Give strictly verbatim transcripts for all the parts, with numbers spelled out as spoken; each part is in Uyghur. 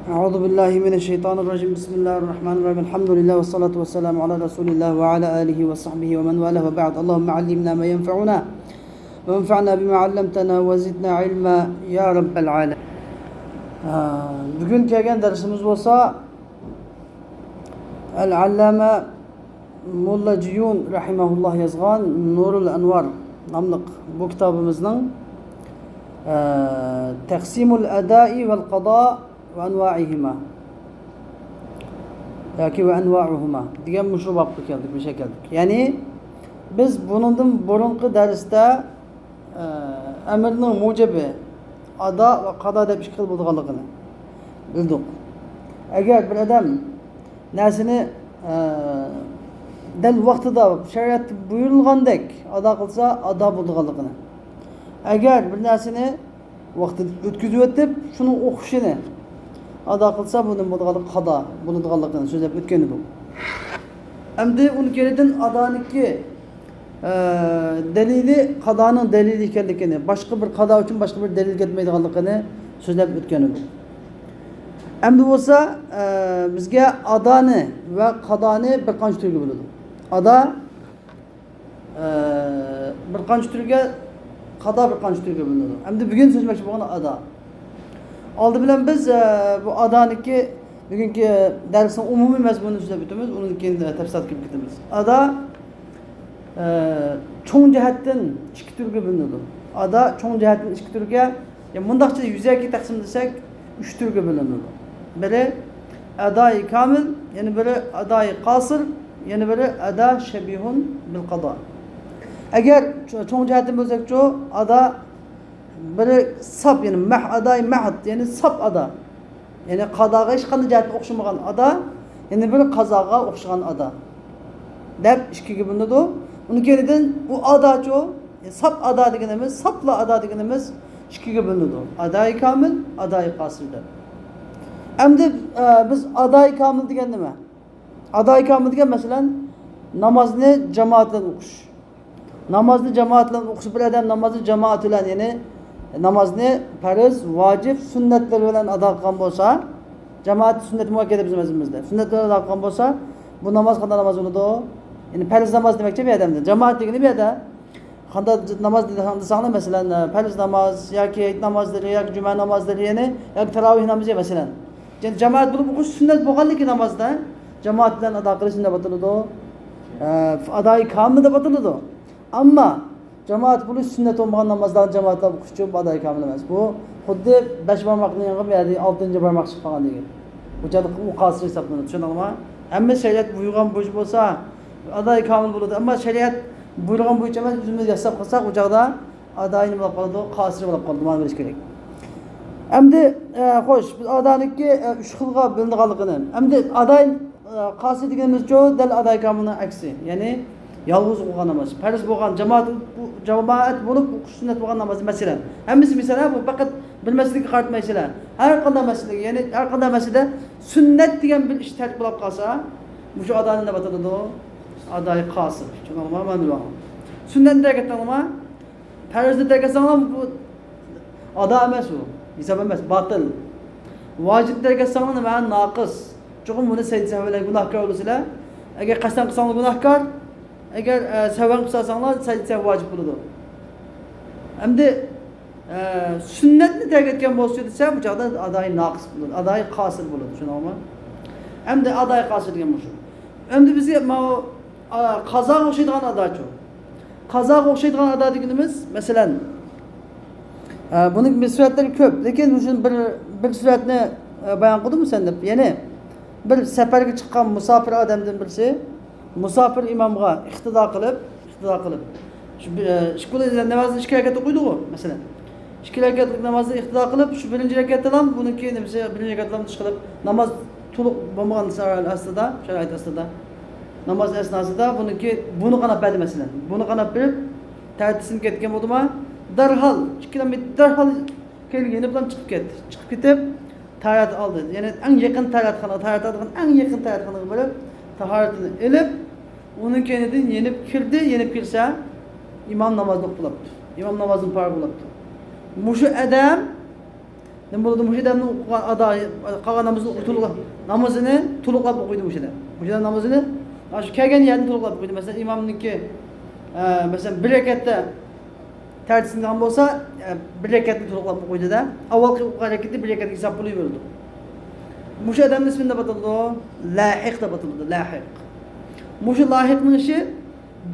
أعوذ بالله من الشيطان الرجيم. بسم الله الرحمن الرحيم. الحمد لله والصلاة والسلام على رسول الله وعلى آله وصحبه ومن والاه وبعد. اللهم علمنا ما ينفعنا وانفعنا بما علمتنا وزدنا علما يا رب العالمين. بۈگۈن كەلگەن دەرسىمىز بولسا ئەل-ئەللامە موللا جىيۇن رەھىمەھۇللاھ يازغان نۇرۇل ئەنۋار ناملىق بۇ كىتابىمىزنىڭ، ئە، تەقسىمۇل ئەدائى ۋەل قازا ۋە ئەنۋائىھىما ياكى ۋە ئەنۋائۇھۇما دېگەن مۇشۇ بابقا كەلدۇق، مۇشۇ كەلدۇق. يەنى بىز بۇنىڭدىن بۇرۇنقى دەرستە ئە، ئەمرنىڭ مۇجىبى ئادا ۋە قادا دەپ ئىككى خىل بولىدىغانلىقىنى بىلدۇق. ئەگەر بىر ئادەم نەرسىنى، ئە، دەل ۋاقتىدا شەرىئەتتە بۇيرۇلغاندەك ئادا قىلسا، ئادا بولىدىغانلىقىنى، ئەگەر بىر نەرسىنى ۋاقتىدا ئۆتكۈزۈۋېتىپ، شۇنىڭ ئوخشىشىنى ئادا قىلسا، بۇ نېمە بولىدىغانلىقى، قادا بولىدىغانلىقىنى سۆزلەپ ئۆتكەن ئىدۇق. ئەمدى ئۇنىڭ كەينىدىن ئادانىڭكى ئە، دەلىلى، قادانىڭ دەلىلى ئىكەنلىكىنى، باشقا بىر قادا ئۈچۈن باشقا بىر دەلىل كەتمەيدىغانلىقىنى سۆزلەپ ئۆتكەن ئىدۇق. ئەمدى بولسا، ئە، بىزگە ئادانى ۋە قادانى بىر قانچە تۈرگە بۆلىدۇ. ئادا، ئە، بىر قانچە تۈرگە، قادا بىر قانچە تۈرگە بۆلۈنىدۇ. ئەمدى بۈگۈن سۆزلىمەكچى بولغان ئادا. ئالدى بىلەن بىز، ئە، بۇ ئادانىڭكى بۈگۈنكى دەرسنىڭ ئومۇمىي مەزمۇنىنى سۆزلەپ ئۆتىمىز، ئۇنىڭدىن كېيىن، ئە، تەپسىلاتقا كىرىپ كېتىمىز. ئادا ئە، چوڭ جەھەتتىن ئىككى تۈرگە بۆلۈنىدۇ. ئادا چوڭ جەھەتتىن ئىككى تۈرگە، يا مۇنداقچە يۈزەكى تەقسىم دېسەك، ئۈچ تۈرگە بۆلۈنىدۇ. بىرى ئادائى كامىل، يەنە بىرى ئادائى قاسىر، يەنە بىرى ئادا شەبىھۇن بىل قادا. ئەگەر چو-، چوڭ جەھەتتىن بۆلسەكچۇ، ئادا بىرى ساپ، يەنى مەھ-، ئادائى مەھد، يەنى ساپ ئادا. يەنى قازاغا ھېچقانداق جەھەتتىن ئوخشىمىغان ئادا، يەنە بىر قازاغا ئوخشىغان ئادا دەپ ئىككىگە بۆلۈنىدۇ. ئۇنىڭ كەينىدىن ئۇ ئاداچۇ، ساپ ئادا دېگىنىمىز، ساپلا ئادا دېگىنىمىز ئىككىگە بۆلۈنىدۇ. ئادائى كامىل، ئادائى قاسىر دەپ. ئەمدى، ئە، بىز ئادائى كامىل دېگەن نېمە؟ ئادائى كامىل دېگەن، مەسىلەن، نامازنى جامائەت بىلەن ئوقۇش. نامازنى جامائەت بىلەن ئوقۇش، بىر ئادەم نامازنى جامائەت بىلەن، يەنى نامازنى پەرز، ۋاجىپ، سۈننەتلىرى بىلەن ئادا قىلغان بولسا، جامائەت سۈننەت مۇئەككەدە بىزنىڭ مەزھىپىمىزدە. سۈننەت بىلەن ئادا قىلغان بولسا، بۇ ناماز قانداق ناماز بولىدۇ؟ يەنى پەرز ناماز دېمەكچى بۇ يەردە. جامائەت دېگىنى بۇ يەردە قانداق ناماز دېسەڭلار، مەسىلەن، پەرز ناماز ياكى ھېيت نامازلىرى ياكى جۈمە نامازلىرى، يەنى ياكى تاراۋىھ نامىزى، مەسىلەن. يەنى جامائەت بولۇپ ئوقۇش سۈننەت بولغانلىكى نامازدا جامائەت بىلەن ئادا قىلىش نېمە دەپ ئاتىلىدۇ؟ ئە، ئادائى كامىل دەپ ئاتىلىدۇ. ئەمما جامائەت بولۇش سۈننەت بولمىغان نامازلارنى جامائەت بىلەن ئوقۇش ئۈچۈن بۇ ئادائى كامىل ئەمەس. بۇ خۇددى بەش بارماقنىڭ يېنىغا بۇ يەردە ئالتىنچى بارماق چىقىپ قالغان دېگەن. بۇ چاغدا ئۇ قاسىر ھېسابلىنىدۇ. چۈشەندىڭلارمۇ؟ ھەممە شەرىئەت بۇيرۇغان بويىچە بولسا، ئادائى كامىل بولىدۇ. ئەمما شەرىئەت بۇيرۇغان بويىچە ئەمەس، ئۆزىمىز ياساپ قىلساق، ئۇ چاغدا ئادائى نېمە بولۇپ قالىدۇ؟ قاسىر بولۇپ قالىدۇ. مانا بىلىش كېرەك. ئەمدى، ئە، خوش، بىز ئادانىڭكى، ئە، ئۈچ خىلغا بۆلىنىدىغانلىقىنى. ئەمدى ئادائى، ئە، قاسىر دېگىنىمىزچۇ، دەل ئادائى كامىلنىڭ ئەكسى. يەنى يالغۇز ئوقۇغان ناماز. پەرز بولغان جامائەت، جامائەت بولۇپ ئوقۇش سۈننەت بولغان ناماز، مەسىلەن. ھەممىسى مەسىلەن، بۇ پەقەت بىر مەسىلىگە قارىتمايسىلەر. ھەر قانداق مەسىلىگە، يەنى ھەر قانداق مەسىلىدە سۈننەت دېگەن بىر ئىش تەرك بولۇپ قالسا، مۇشۇ ئادانى نېمە ئاتىلىدۇ؟ ئادائى قاسىر. چۈشەندىڭلارمۇ؟ مانا بۇ. سۈننەتنى تەرك ئەتتىڭلارمۇ؟ پەرزنى تەرك ئەتسەڭلار، بۇ ئادا ئەمەس، ئۇ ھېساب ئەمەس، باتىل. ۋاجىپنى تەرك ئەتسەڭلار، نېمە؟ ناقىس. چوقۇم بۇنى سەجدە سەھۋى بىلەن گۇناھكار بولىسىلەر. ئەگەر قەستەن قىلساڭلار گۇناھكار، ئەگەر، ئە، سەھۋەن قىلساڭلار سەجدە سەھۋى ۋاجىپ بولىدۇ. ئەمدى، ئە، سۈننەتنى تەرك ئەتكەن بولسا دېسە، بۇ چاغدا ئادائى ناقىس بولىدۇ، ئادائى قاسىر بولىدۇ، چۈشەندىڭلارمۇ؟ ئەمدى ئادائى قاسىر دېگەن مۇشۇ. ئەمدى بىزگە ماۋۇ، ئا، قازاغا ئوخشايدىغان ئاداچۇ؟ قازاغا ئوخشايدىغان ئادا دېگىنىمىز، مەسىلەن، ئا، بۇنىڭ بىر سۈرەتلىرى كۆپ، لېكىن مۇشۇ بىر، بىر سۈرەتنى، ئا، بايان قىلدىم سەن دەپ. يەنى بىر سەپەرگە چىققان مۇساپىر ئادەمدىن بىرسى مۇساپىر ئىمامغا ئىقتىدا قىلىپ، ئىقتىدا قىلىپ، شۇ بىر، ئە، ئىككى نامازنى ئىككى رەكەت ئوقۇيدىغۇ، مەسىلەن. ئىككى رەكەتلىك نامازنى ئىقتىدا قىلىپ، شۇ بىرىنچى رەكەتتىلا بۇنىڭكى نېمىسى، بىرىنچى رەكەتتىلا ئىشقىلىپ، ناماز تولۇق بولمىغان ئاستىدا، شارائىت ئاستىدا، ناماز ئەسناسىدا بۇنىڭكى، بۇنى قاناپ بەردى، مەسىلەن. بۇنى قاناپ بېرىپ، تەرەتتە سىنىپ كەتكەن بولدىما، دەرھال، ئىككى ناماز دەرھال كەينىگە يېنىپلا چىقىپ كەتتى. چىقىپ كېتىپ، تاھارەت ئالدى. يەنى ئەڭ يېقىن تاھارەتخانا، تاھارەت ئالىدىغان ئەڭ يېقىن تاھارەتخانىغا بېرىپ، تاھارىتىنى ئېلىپ، ئۇنىڭ كەينىدىن يېنىپ كىردى. يېنىپ كىرسە، ئىمام نامازنى ئوقۇپ بولاپتۇ. ئىمام نامازدىن پارىغ بولاپتۇ. مۇشۇ ئادەم نېمە بولىدۇ؟ مۇشۇ ئادەمنىڭ ئوقۇغان ئادا، قىلغان نامىزىنى ئوقۇيدۇ، تولۇق، نامىزىنى تولۇقلاپ ئوقۇيدۇ مۇشۇ ئادەم. مۇشۇ ئادەم نامىزىنى، مانا شۇ كەلگەن يەردىن تولۇقلاپ ئوقۇيدۇ. مەسىلەن، ئىمامنىڭكى، ئە، مەسىلەن، بىر رەكەتتە تەرتىپلىگەن بولسا، ئە، بىر رەكەتنى تولۇقلاپ ئوقۇيدۇ-دە. ئاۋۋالقى ئوقۇغان رەكەتى بىر رەكەتكە ھېساب بولۇۋېرىدۇ. مۇشۇ ئادەمنىڭ ئىسمى نېمە دەپ ئاتىلىدۇ؟ لاھىق دەپ ئاتىلىدۇ، لاھىق. مۇشۇ لاھىقنىڭ ئىشى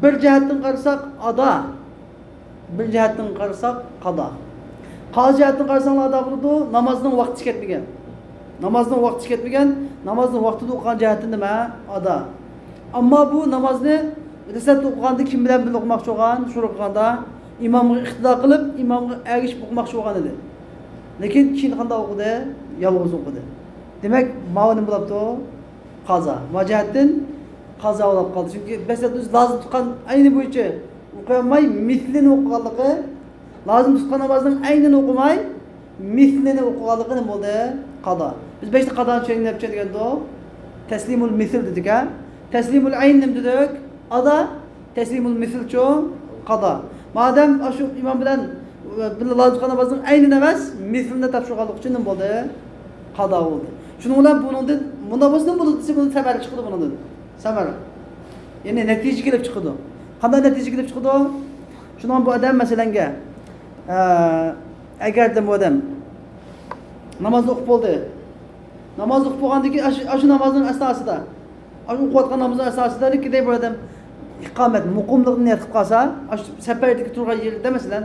بىر جەھەتتىن قارىساق ئادا، بىر جەھەتتىن قارىساق قازا. قايسى جەھەتتىن قارىساڭلار ئادا بولىدۇ، نامازنىڭ ۋاقتى كەتمىگەن. نامازنىڭ ۋاقتى كەتمىگەن، نامازنىڭ ۋاقتىدا ئوقۇغان جەھەتتىن نېمە؟ ئادا. ئەمما بۇ نامازنى دەسلەپتە ئوقۇغاندا كىم بىلەن بىللە ئوقۇماقچى بولغان، شۇ ئوقۇغاندا ئىمامغا ئىقتىدا قىلىپ، ئىمامغا ئەگىشىپ ئوقۇماقچى بولغان ئىدى. لېكىن كېيىن قانداق ئوقۇدى؟ يالغۇز ئوقۇدى. دېمەك، ماۋۇ نېمە بولۇپتۇ؟ قازا. ما جەھەتتىن قازا بولۇپ قالدى. چۈنكى دەسلەپتە ئۆزى لازىم تۇتقان ئەينى بويىچە ئوقۇيالماي، مىسلىنى ئوقۇغانلىقى، لازىم تۇتقان نامازنىڭ ئەينىنى ئوقۇماي، مىسلىنى ئوقۇغانلىقى نېمە بولدى؟ قازا. بىز بەشتە قازانى چۈشەنگەن دەپ چۈشەنگەندۇق. تەسلىمۇل مىسل دېدۇق-ھە. تەسلىمۇل ئەين نېمە دېدۇق؟ ئادا. تەسلىمۇل مىسلچۇ؟ قازا. مادەم ئاشۇ ئىمام بىلەن، ئە، بىللە لازىم تۇتقان نامازنىڭ ئەينىنى ئەمەس، مىسلىنى تاپشۇرغانلىقى ئۈچۈن نېمە بولدى؟ قازا بولدى. شۇنىڭ بىلەن بۇنىڭدىن، مۇنداق بولسا نېمە بولىدۇ دېسە، بۇنىڭدىن سەمەرە چىقىدۇ بۇنىڭدىن. سەمەرە. يەنى نەتىجە كېلىپ چىقىدۇ. قانداق نەتىجە كېلىپ چىقىدۇ؟ شۇنىڭ بۇ ئادەم مەسىلەنگە، ئە، ئەگەردە بۇ ئادەم نامازنى ئوقۇپ بولدى. نامازنى ئوقۇپ بولغاندىن كېيىن ئاشۇ، ئاشۇ نامازنىڭ ئەسناسىدا، ئاشۇ ئوقۇۋاتقان نامازنىڭ ئەسناسىدا كېدەي بۇ ئادەم ئىقامەت، مۇقىملىقنى نىيەت قىلىپ قالسا، ئاشۇ سەپەردىكى تۇرغان يېرىدە مەسىلەن،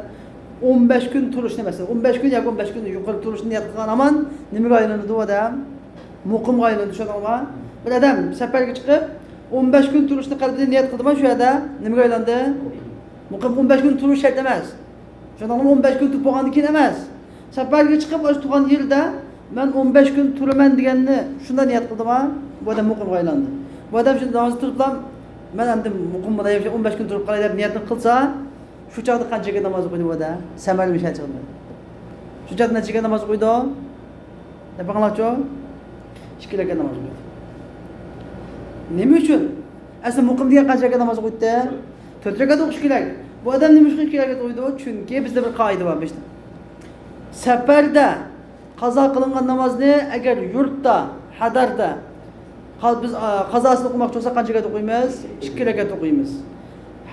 ئون بەش كۈن تۇرۇشنى مەسىلەن، ئون بەش كۈن ياكى ئون بەش كۈندىن يۇقىرى تۇرۇشنى نىيەت قىلغان ھامان نېمىگە ئايلىنىدۇ ئۇ ئادەم؟ مۇقىمغا ئايلىنىدۇ، چۈشەندىڭىزمۇ؟ بىر ئادەم سەپەرگە چىقىپ، ئون بەش كۈن تۇرۇشنى قەلبىدە نىيەت قىلدىما، شۇ يەردە نېمىگە ئايلاندى؟ مۇقىم. ئون بەش كۈن تۇرۇش شەرت ئەمەس. شۇنداقمۇ ئون بەش كۈن تۇرۇپ بولغاندىن كېيىن ئەمەس. سەپەرگە چىقىپ، ئاشۇ تۇرغان يېرىدە مەن ئون بەش كۈن تۇرىمەن دېگەننى شۇنداق نىيەت قىلدىما، بۇ ئادەم مۇقىمغا ئايلاندى. بۇ ئادەم شۇ ناماز تۇرۇپلا، مەن ئەمدى مۇقىم بولاي، ئون بەش كۈن تۇرۇپ قالاي دەپ نىيەتنى قىلسا، شۇ چاغدا قانچە رەكەت ناماز ئوقۇيدۇ بۇ ئادەم؟ سەمەرە مىشەل چىقىدۇ. شۇ چاغدا نەچچە رەكەت ناماز ئوقۇيدۇ؟ دەپ بېقىڭلارچۇ. ئىككى رەكەت ناماز ئوقۇيدۇ. نېمە ئۈچۈن؟ ئەسلى مۇقىم دېگەن قانچە رەكەت ناماز ئوقۇيتتى؟ تۆت رەكەت ئوقۇش كېرەك. بۇ ئادەم نېمە ئۈچۈن ئىككى رەكەت ئوقۇيدۇ؟ چۈنكى بىزدە بىر قائىدە بار بىزدە. سەپەردە قازا قىلىنغان نامازنى ئەگەر يۇرتتا، ھەدەردە، قا-، بىز، ئا، قازاسىنى ئوقۇماقچى بولساق قانچە رەكەت ئوقۇيمىز؟ ئىككى رەكەت ئوقۇيمىز.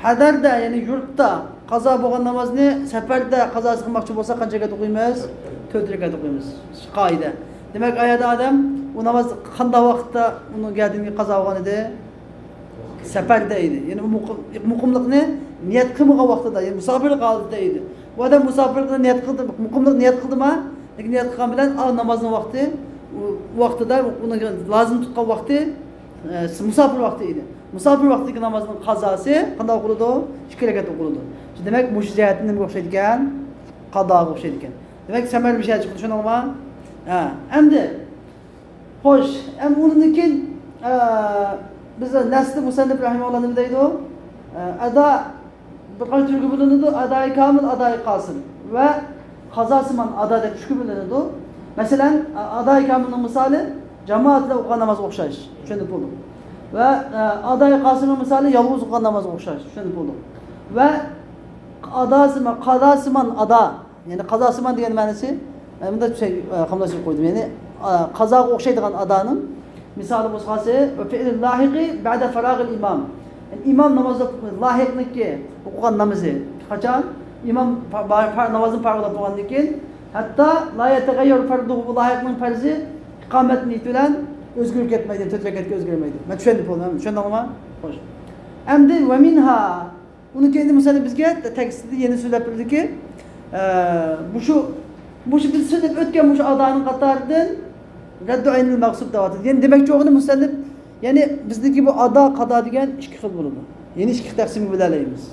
ھەدەردە، يەنى يۇرتتا قازا بولغان نامازنى سەپەردە قازاسى قىلماقچى بولساق قانچە رەكەت ئوقۇيمىز؟ تۆت رەكەت ئوقۇيمىز. قائىدە. دېمەك، ئايەردە ئادەم ئۇ ناماز قانداق ۋاقىتتا ئۇنىڭ گەدىنىگە قازا بولغان ئىدى؟ سەپەردە ئىدى. يەنى ئۇ مۇقىم-، مۇقىملىقنى نىيەت قىلمىغان ۋاقتىدا، يەنى مۇساپىرلىق ھالىتىدە ئىدى. بۇ ئادەم مۇساپىرلىقنى نىيەت قىلدى، مۇقىملىق نىيەت قىلدىما؟ لېكىن نىيەت قىلغان بىلەن ئا نامازنىڭ ۋاقتى، ئۇ ۋاقتىدا ئۇنىڭ لازىم تۇتقان ۋاقتى، ئە، مۇساپىر ۋاقتى ئىدى. مۇساپىر ۋاقتىدىكى نامازنىڭ قازاسى قانداق ئوقۇلىدۇ؟ ئىككى رەكەت ئوقۇلىدۇ. دېمەك، مۇشۇ جەھەتتىن نېمىگە ئوخشايدىكەن؟ قازاغا ئوخشايدىكەن. دېمەك، سەمەرە مىشەل چىقىدۇ، چۈشەندىڭلارمۇ؟ ھە، ئەمدى، خوش، ئەمدى ئۇنىڭدىن كېيىن، ئە، بىز نەسلى مۇسەننىپ رەھىمەھۇللا نېمە دەيدۇ؟ ئە، ئادا بىر قانچە تۈرگە بۆلۈنىدۇ، ئادائى كامىل، ئادائى قاسىر ۋە قازاسىمان ئادا دەپ ئۈچكە بۆلۈنىدۇ. مەسىلەن، ئادائى كامىلنىڭ مىسالى جامائەت بىلەن ئوقۇغان نامازغا ئوخشاش، چۈشەندى بولدى. ۋە، ئە، ئادائى قاسىرنىڭ مىسالى يالغۇز ئوقۇغان نامازغا ئوخشاش، چۈشەندى بولدى. ۋە ئاداسىمان، قازاسىمان ئادا، يەنى قازاسىمان دېگەن مەنىسى، ئە، مۇنداق چۈشەن-، ئە، قاملاشتۇرۇپ قويدۇم. يەنى، ئا، قازاغا ئوخشايدىغان ئادانىڭ مىسالى بولسا، فىئلى لاھىقى بەئدە فاراغىل ئىمام. يەنى ئىمام نامازدا لاھىقنىڭكى ئوقۇغان نامىزى. قاچان؟ ئىمام پا-، با-، پا-، نامازدىن پارىغلاپ بولغاندىن كېيىن، ھەتتا لا يەتەغەييەرۇ فەرزۇھۇ، بۇ لاھىقنىڭ پەرزى ئىقامەت نىيىتى بىلەن ئۆزگىرىپ كەتمەيدۇ، تۆت رەكەتكە ئۆزگەرمەيدۇ. مەن چۈشەندىم، بولدى، چۈشەندىڭلارمۇ؟ خوش. ئەمدى ۋە مىنھا. ئۇنىڭ كېيىن مۇسەننىپ بىزگە تېكىستىدە يەنە سۆزلەپ بېرىدۇكى، ئە، مۇشۇ، مۇشۇ بىز سۆزلەپ ئۆتكەن مۇشۇ ئادانىڭ قاتارىدىن رەددۇ ئەينىل مەغسۇب دەۋاتىدۇ. يەنى دېمەكچى بولغىنى مۇسەننىپ، يەنى بىزدىكى بۇ ئادا، قازا دېگەن ئىككى خىل بولىدۇ. يەنى ئىككى خىل تەقسىمگە بۆلەلەيمىز.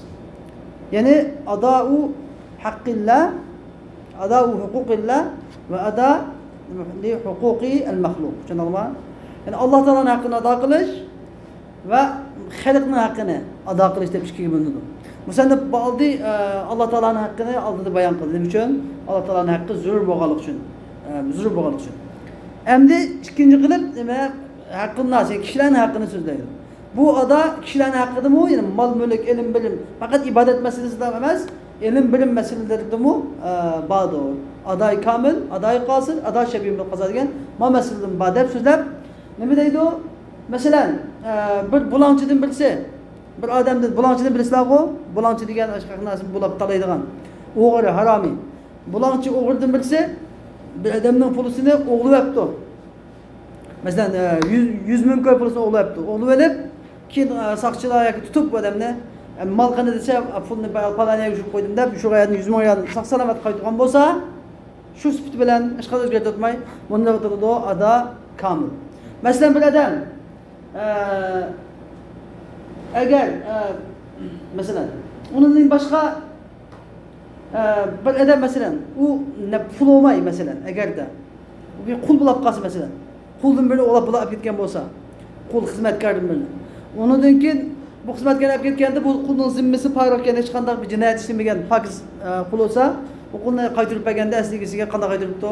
يەنى ئادائۇ ھەققىللا، ئادائۇ ھوقۇقىللا ۋە ئادا لى ھوقۇقى ئەل مەخلۇق. چۈشەندىڭلارمۇ؟ يەنى ئاللا تائالانىڭ ھەققىنى ئادا قىلىش، ۋە خەلقنىڭ ھەققىنى ئادا قىلىش دەپ ئىككىگە بۆلۈنىدۇ. مۇسەننىپ ئالدى، ئە، ئاللا تائالانىڭ ھەققىنى ئالدىدا بايان قىلدى. نېمە ئۈچۈن؟ ئاللا تائالانىڭ ھەققى زۆرۈر بولغانلىقى ئۈچۈن. ئە، زۆرۈر بولغانلىقى ئۈچۈن. ئەمدى ئىككىنچى قىلىپ، نېمە؟ ھەققۇنناس، يەنى كىشىلەرنىڭ ھەققىنى سۆزلەيدۇ. بۇ ئادا كىشىلەرنىڭ ھەققىدىمۇ، يەنى مال-مۈلۈك، ئىلىم-بىلىم، پەقەت ئىبادەت مەسىلىسىدە ئەمەس، ئىلىم بىلىم مەسىلىلىرىدىمۇ، ئە، باردۇر. ئادائى كامىل، ئادائى قاسىر، ئادا شەبىھ بىل قازا دېگەن ما مەسىلىدىمۇ بار دەپ سۆزلەپ، نېمە دەيدۇ؟ مەسىلەن، ئە، بىر بۇلاڭچىدىن بىرسى، بىر ئادەمدىن، بۇلاڭچىدىن بىرسىلەرغۇ، بۇلاڭچى دېگەن ئاشۇ خەق نەرسىنى بۇلاپ تالايدىغان، ئوغرى، ھارامى. بۇلاڭچى ئوغرىدىن بىرسى بىر ئادەمنىڭ پۇلىسىنى ئوغرىلىۋەپتۇ. مەسىلەن، ئە، يۈز، يۈز مىڭ كوي پۇلىسىنى ئوغرىلىۋەپتۇ. ئوغرىلىۋېلىپ، كېيىن، ئە، ساقچىلار ياكى تۇتۇپ بۇ ئادەمنى، ئە، مال قېنى دېسە، ئە، پۇلنى پالان يەرگە چۈشۈرۈپ قويدۇم دەپ، شۇ يەردىن يۈز مىڭ رىيال ساق-سالامەت قايتۇرغان بولسا، شۇ سۈپىتى بىلەن ھېچقانداق ئۆزگەرتىۋاتماي، بۇنى دەپ ئاتىلىدۇ ئادا كامىل. مەسىلەن، بىر ئادەم، ئە، ئەگەر، ئە، مەسىلەن، ئۇنىڭدىن باشقا ئە، بىر ئادەم، مەسىلەن، ئۇ نە-، پۇل بولماي، مەسىلەن، ئەگەردە بىر قۇل بولاپ قالسا، مەسىلەن، قۇلدىن بىرنى ئوغلاپ بۇلاپ ئەپ كەتكەن بولسا، قۇل خىزمەتكاردىن بىرنى، ئۇنىڭدىن كېيىن بۇ خىزمەتكارنى ئەپ كەتكەندە، بۇ قۇلنىڭ زىممىسى پارىغا كەلگەن، ھېچقانداق بىر جىنايەت ئىشلىمىگەن پاكىز، ئە، قۇل بولسا، بۇ قۇلنى قايتۇرۇپ بەرگەندە، ئەسلى ئىگىسىگە قانداق قايتۇرۇپتۇ؟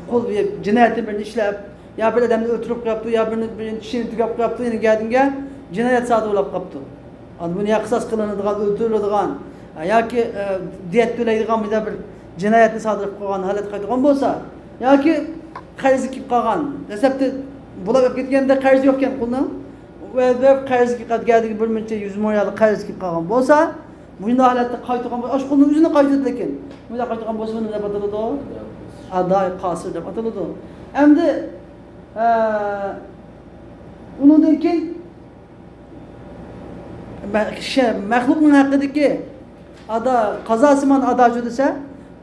قۇل بىر جىنايەتتىن بىرنى ئىشلەپ، يا بىر ئادەمنى ئۆلتۈرۈپ قويۇپتۇ، يا بىرنى، بىرنى چىشىنى تۈگەپ قويۇپتۇ، يەنە گەدىنگە جىنايەت سادىر بولاپ قاپتۇ. ئاندىن بۇنى يا قىساس قىلىنىدىغان، ئۆلتۈرۈلىدىغان، ياكى، ئە، دىيەت تۆلەيدىغان بىر دە بىر جىنايەتنى سادىر قىلىپ قويغان ھالەتكە قايتىدىغان بولسا، ياكى قەرزگە كېلىپ قالغان، دەسلەپتە بۇلاپ ئەپ كەتكەندە قەرزى يوق ئىكەن قۇلنىڭ، ۋە، ۋە قەرزگە قەدگەدىكى بىر مۇنچە يۈز مىڭ رىيال قەرزگە كېلىپ قالغان بولسا، مۇشۇنداق ھالەتتە قايتىدىغان بولسا، ئاشۇ قۇلنىڭ ئۆزىنى قايتۇرىدۇ، لېكىن مۇنداق قايتىدىغان بولسا، بۇنى نېمە دەپ ئاتىلىدۇ؟ ئادائى قاسىر دەپ ئاتىلىدۇ. ئەمدى، ئە، ئۇنىڭدىن كېيىن مە-، شە-، مەخلۇقنىڭ ھەققىدىكى ئادا، قازاسىمان ئاداشۇ دېسە،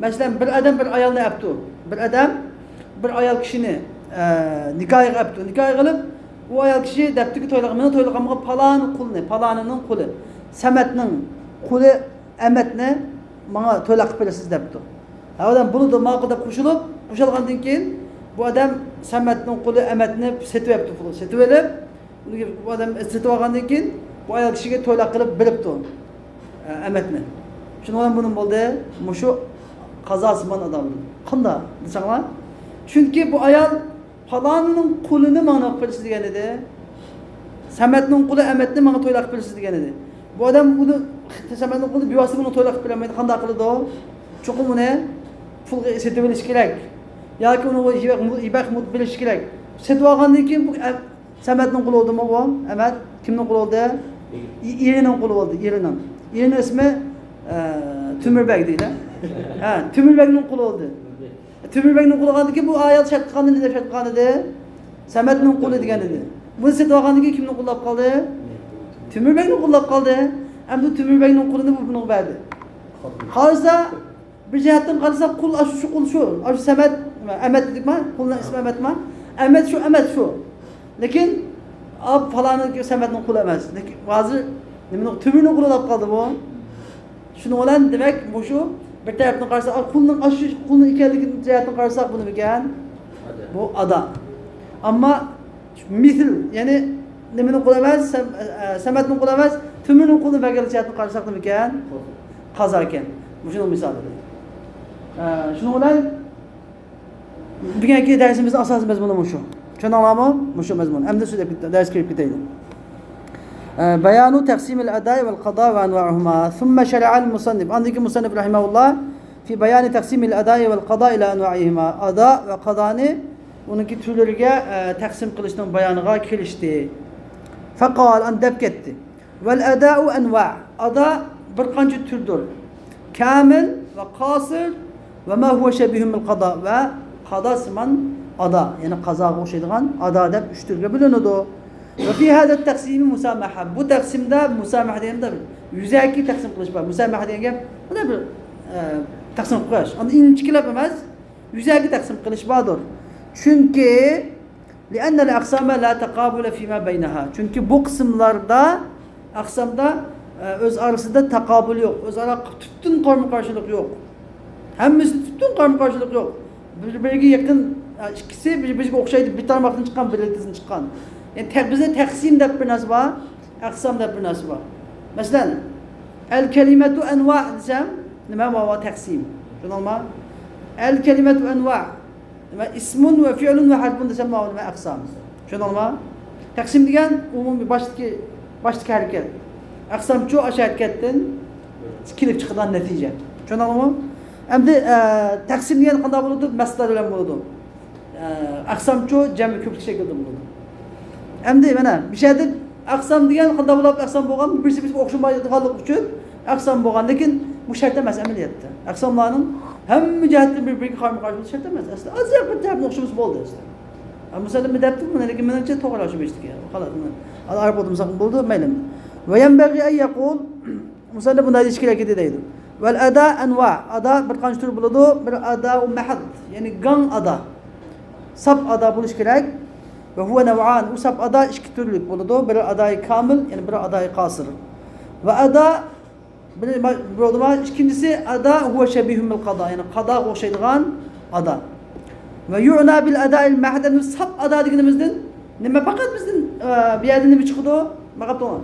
مەسىلەن، بىر ئادەم بىر ئايالنى ئەپتۇ. بىر ئادەم بىر ئايال كىشىنى، ئە، نىكاھىغا ئەپتۇ. نىكاھىغا ئېلىپ، ئۇ ئايال كىشى دەپتىكى تويلىغا، مېنىڭ تويلىغىمغا پالانى قۇلنى، پالانىنىڭ قۇلى، سەمەتنىڭ قۇلى ئەمەتنى ماڭا تويلاق قىلىپ بېرىسىز دەپتۇ. ھە، ئادەم بولىدۇ، ماقۇل دەپ قوشۇلۇپ، قوشۇلغاندىن كېيىن بۇ ئادەم سەمەتنىڭ قۇلى ئەمەتنى سېتىۋەپتۇ، پۇلى سېتىۋېلىپ، بۇ ئادەم سېتىۋالغاندىن كېيىن بۇ ئايال كىشىگە تويلاق قىلىپ بېرىپتۇ، ئە، ئەمەتنى. شۇنىڭ بىلەن بۇنىڭ بولدى، مۇشۇ قازاسىمان ئادا بولدى. قانداق دېسەڭلار؟ چۈنكى بۇ ئايال پالانىنىڭ قۇلىنى ماڭا نېمە قىلىپ بېرىسىز دېگەن ئىدى. سەمەتنىڭ قۇلى ئەمەتنى ماڭا تويلاق قىلىپ بېرىسىز دېگەن ئىدى. بۇ ئادەم ئۇنى، سەمەتنىڭ قۇلى بىۋاسىتە بۇنى تويلاق قىلىپ بېرەلمەيدۇ. قانداق قىلىدۇ؟ چوقۇم ئۇنى پۇلغا سېتىۋېلىش كېرەك. ياكى ئۇنى ھىبە، ھىبە قىلىپ بېرىش كېرەك. سېتىۋالغاندىن كېيىن بۇ ئە-، سەمەتنىڭ قۇلى بولدىمۇ بۇ؟ ئەمەت كىمنىڭ قۇلى بولدى؟ ئېرىنىڭ قۇلى بولدى، ئېرىنىڭ. ئېرىنىڭ ئىسمى، ئە، تۆمۈربەگ دەيدۇ. ھە، تۆمۈربەگنىڭ قۇلى بولدى. تۆمۈربەگنىڭ قۇلى بولغاندىن كېيىن بۇ ئايال شەرت قىلغاندا نېمە دەپ شەرت قىلغان ئىدى؟ سەمەتنىڭ قۇلى دېگەن ئىدى. بۇنى سېتىۋالغاندىن كېيىن كىمنىڭ قۇلى بولۇپ قالدى؟ تۆمۈربەگنىڭ قۇلى بولۇپ قالدى. ئەمدى تۆمۈربەگنىڭ قۇلىنى بۇ بۇنىڭغا بەردى. قالسا، بىر جەھەتتىن قارىساق، قۇل ئاشۇ، شۇ قۇل شۇ. ئاشۇ سەمەت، ئەمەت دېدۇقما؟ قۇلنىڭ ئىسمى ئەمەتما؟ ئەمەت شۇ، ئەمەت شۇ. لېكىن، ئا، پالانىنكى سەمەتنىڭ قۇلى ئەمەس. لېكىن ھازىر نېمىنىڭ، تۆمۈرنىڭ قۇلى بولۇپ قالدى بۇ. شۇنىڭ بىلەن، دېمەك، مۇشۇ بىر تەرەپتىن قارىساق، ئا، قۇلنىڭ ئاشۇ قۇلنىڭ ئىكەنلىكى جەھەتتىن قارىساق، بۇ نېمىكەن؟ بۇ ئادا. ئەمما مىسىل، يەنى نېمىنىڭ قۇلى ئەمەس؟ سەم-، ئە، سەمەتنىڭ قۇلى ئەمەس، تۆمۈرنىڭ قۇلىنى بەرگەنلىك جەھەتتىن قارىساق نېمىكەن؟ قازا ئىكەن. مۇشۇنىڭ مىسالى. ئە، شۇنىڭ بىلەن بۈگۈنكى دەرسىمىزنىڭ ئاساسىي مەزمۇنى مۇشۇ. چۈشەندىڭلارمۇ؟ مۇشۇ مەزمۇن. ئەمدى سۆزلەپ كېتە-، دەرسكە كىرىپ كېتەيلى. ئە، بيان تقسيم الأداء والقضاء وأنواعهما. ثم شرع المصنف. ئاندىن كېيىن مۇسەننىپ رەھىمەھۇللا في بيان تقسيم الأداء والقضاء إلى أنواعهما. ئادا ۋە قازانى ئۇنىڭكى تۈرلىرىگە، ئە، تەقسىم قىلىشنىڭ بايانىغا كىرىشتى. فقال، ئاندىن دەپ كەتتى. والأداء أنواع. ئادا بىر قانچە تۈردۇر. كامىل ۋە قاسىر ۋە ما هو شبيه بالقضاء ۋە قازاسىمان ئادا، يەنى قازاغا ئوخشايدىغان ئادا دەپ ئۈچ تۈرگە بۆلۈنىدۇ. وفي هذا التقسيم مسامحة. بۇ تەقسىمدە مۇسامەھە دېگەندە يۈزەكى تەقسىم قىلىش بار. مۇسامەھە دېگەن گەپ، مانا بىر، ئە، تەقسىم قىلىپ قويۇش. ئاندىن ئىنچىكىلەپ ئەمەس، يۈزەكى تەقسىم قىلىش باردۇر. چۈنكى لأن الأقسام لا تقابل فيما بينها. چۈنكى بۇ قىسىملاردا، ئەقسامدا، ئە، ئۆز ئارىسىدا تاقابۇل يوق، ئۆزئارا تۈپتىن قارىمۇ قارشىلىق يوق. ھەممىسىدە تۈپتىن قارىمۇ قارشىلىق يوق. بىر-بىرىگە يېقىن، ئە، ئىككىسى بىر-، بىرىگە ئوخشايدۇ، بىر تارماقتىن چىققان، بىر يىلتىزدىن چىققان. يەنى تە-، بىزدە تەقسىم دەپ بىر نەرسە بار، ئەقسام دەپ بىر نەرسە بار. مەسىلەن، الكلمة أنواع دېسەم، نېمە؟ ۋاۋا تەقسىم. شۇنداقمۇ؟ الكلمة أنواع. نېمە؟ اسم وفعل وحرف دېسەم، ماۋۇ نېمە؟ ئەقسام. چۈشەندىڭلارمۇ؟ تەقسىم دېگەن ئومۇمىي باشتىكى، باشتىكى ھەرىكەت. ئەقسامچۇ ئاشۇ ھەرىكەتتىن كېلىپ چىقىدىغان نەتىجە. چۈشەندىڭلارمۇ؟ ئەمدى، ئە، تەقسىم دېگەن قانداق بولىدۇ؟ مەسدەر بىلەن بولىدۇ. ئە، ئەقسامچۇ جەمئىي كۆپلۈك شەكلىدە بولىدۇ. ئەمدى مانا بۇ يەردە ئەقسام دېگەن قانداق بولۇپ ئەقسام بولغان؟ بىرسى بىرسىگە ئوخشىمايدىغانلىقى ئۈچۈن ئەقسام بولغان. لېكىن بۇ شەرت ئەمەس ئەمەلىيەتتە. ئەقساملارنىڭ ھەممە جەھەتتىن بىر-بىرىگە قارىمۇ قارشى بولۇش شەرت ئەمەس. ئەسلى ئازراق بىر تەرەپنى ئوخشىمىسا بولدى ئەسلى. ھە، مۇسەللىم بىر دەپتۇ، بۇنى لېكىن مېنىڭچە توغرا شۇ ئىشتىكى. خالاس، بۇنى ئارىپ ئولتۇرمىساق بولىدۇ، مەيلى. وينبغي أن يقول، مۇسەللىم بۇنداق دېيىش كېرەك ئىدى دەيدۇ. والأداء أنواع، ئادا بىر قانچە تۈر بولىدۇ. بىر أداء محض، يەنى گاڭ ئادا، ساپ ئادا بولۇش كېرەك. وهو نوعان، ئۇ ساپ ئادا ئىككى تۈرلۈك بولىدۇ. بىر أداء كامىل، يەنى بىر أداء قاصىر. وأداء بىر بولدىما، ئىككىنچىسى أداء هو شبيه بالقضاء، يەنى قازاغا ئوخشايدىغان ئادا. ويعنى بالأداء المحض، ساپ ئادا دېگىنىمىزدىن نېمە؟ پەقەت بىزدىن، ئە، بۇ يەردە نېمە چىقىدۇ؟ ماڭا توغرا.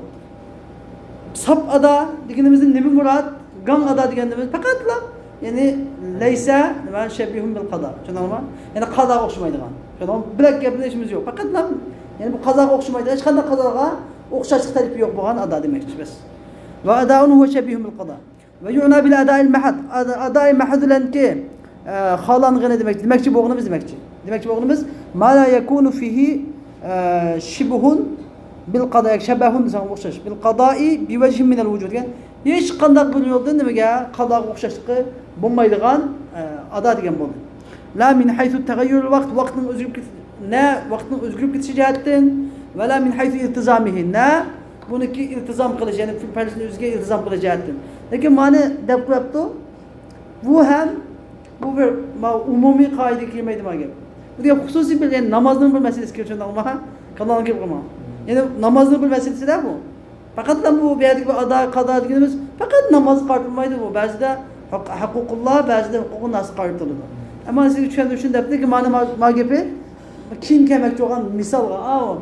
ساپ ئادا دېگىنىمىزدىن نېمە مۇراد؟ گاڭ ئادا دېگىنىمىز پەقەتلا، يەنى ليس نېمە؟ شبيه بالقضاء. چۈشەندىڭىزمۇ؟ يەنى قازاغا ئوخشىمايدىغان. چۈشەندىڭىزمۇ؟ بۆلەك گەپلىشىمىز يوق. پەقەتلا، يەنى بۇ قازاغا ئوخشىمايدىغان، ھېچقانداق قازاغا ئوخشاشلىق تەرىپى يوق بولغان ئادا دېمەكچى بىز. وأداء هو شبيه بالقضاء. ويعنى بالأداء المحض. ئادا-، ئادائى مەھد بىلەنكى، ئە، خالانغىنى دېمەكچى، دېمەكچى بولغىنىمىز دېمەكچى. دېمەكچى بولغىنىمىز، ما لا يكون فيه، ئە، شبه بالقضاء، ياكى شبه دېسەڭ ئوخشاش. بالقضاء بوجه من الوجوه دېگەن، ھېچقانداق بىر يولدىن نېمىگە، قازاغا ئوخشاشلىقى بولمايدىغان، ئە، ئادا دېگەن بولدى. لا من حيث تغير الوقت، ۋاقىتنىڭ ئۆزگىرىپ كېتىش، نە ۋاقىتنىڭ ئۆزگىرىپ كېتىشى جەھەتتىن، ولا من حيث التزامه، نە بۇنىڭكى ئىلتىزام قىلىش، يەنى پەرزنى ئۆزىگە ئىلتىزام قىلىش جەھەتتىن. لېكىن مانا دەپ قويۇپتۇ، بۇ ھەم، بۇ بىر ما-، ئومۇمىي قائىدىگە كىرمەيدۇ ما گەپ. بۇ دېگەن خۇسۇسىي بىر، يەنى نامازنىڭ بىر مەسىلىسى كىرىپ چۈشەندىڭىزمۇ؟ كاللامغا كىرىپ قالماڭ. يەنى نامازنىڭ بىر مەسىلىسىدە بۇ. پەقەتلا بۇ، بۇ يەردىكى بىر ئادا، قازا دېگىنىمىز پەقەت نامازغا قارىتىلمايدۇ بۇ. بەزىدە ھەق-، ھەقۇقۇللا، بەزىدە ھوقۇقۇن ناس قارىتىلىدۇ. ئەمما سىزگە چۈشەندۈرۈشنى دەپتىكى مانا ما، ما گېپى كېيىن كەلمەكچى بولغان مىسالغا، ئاۋۇ،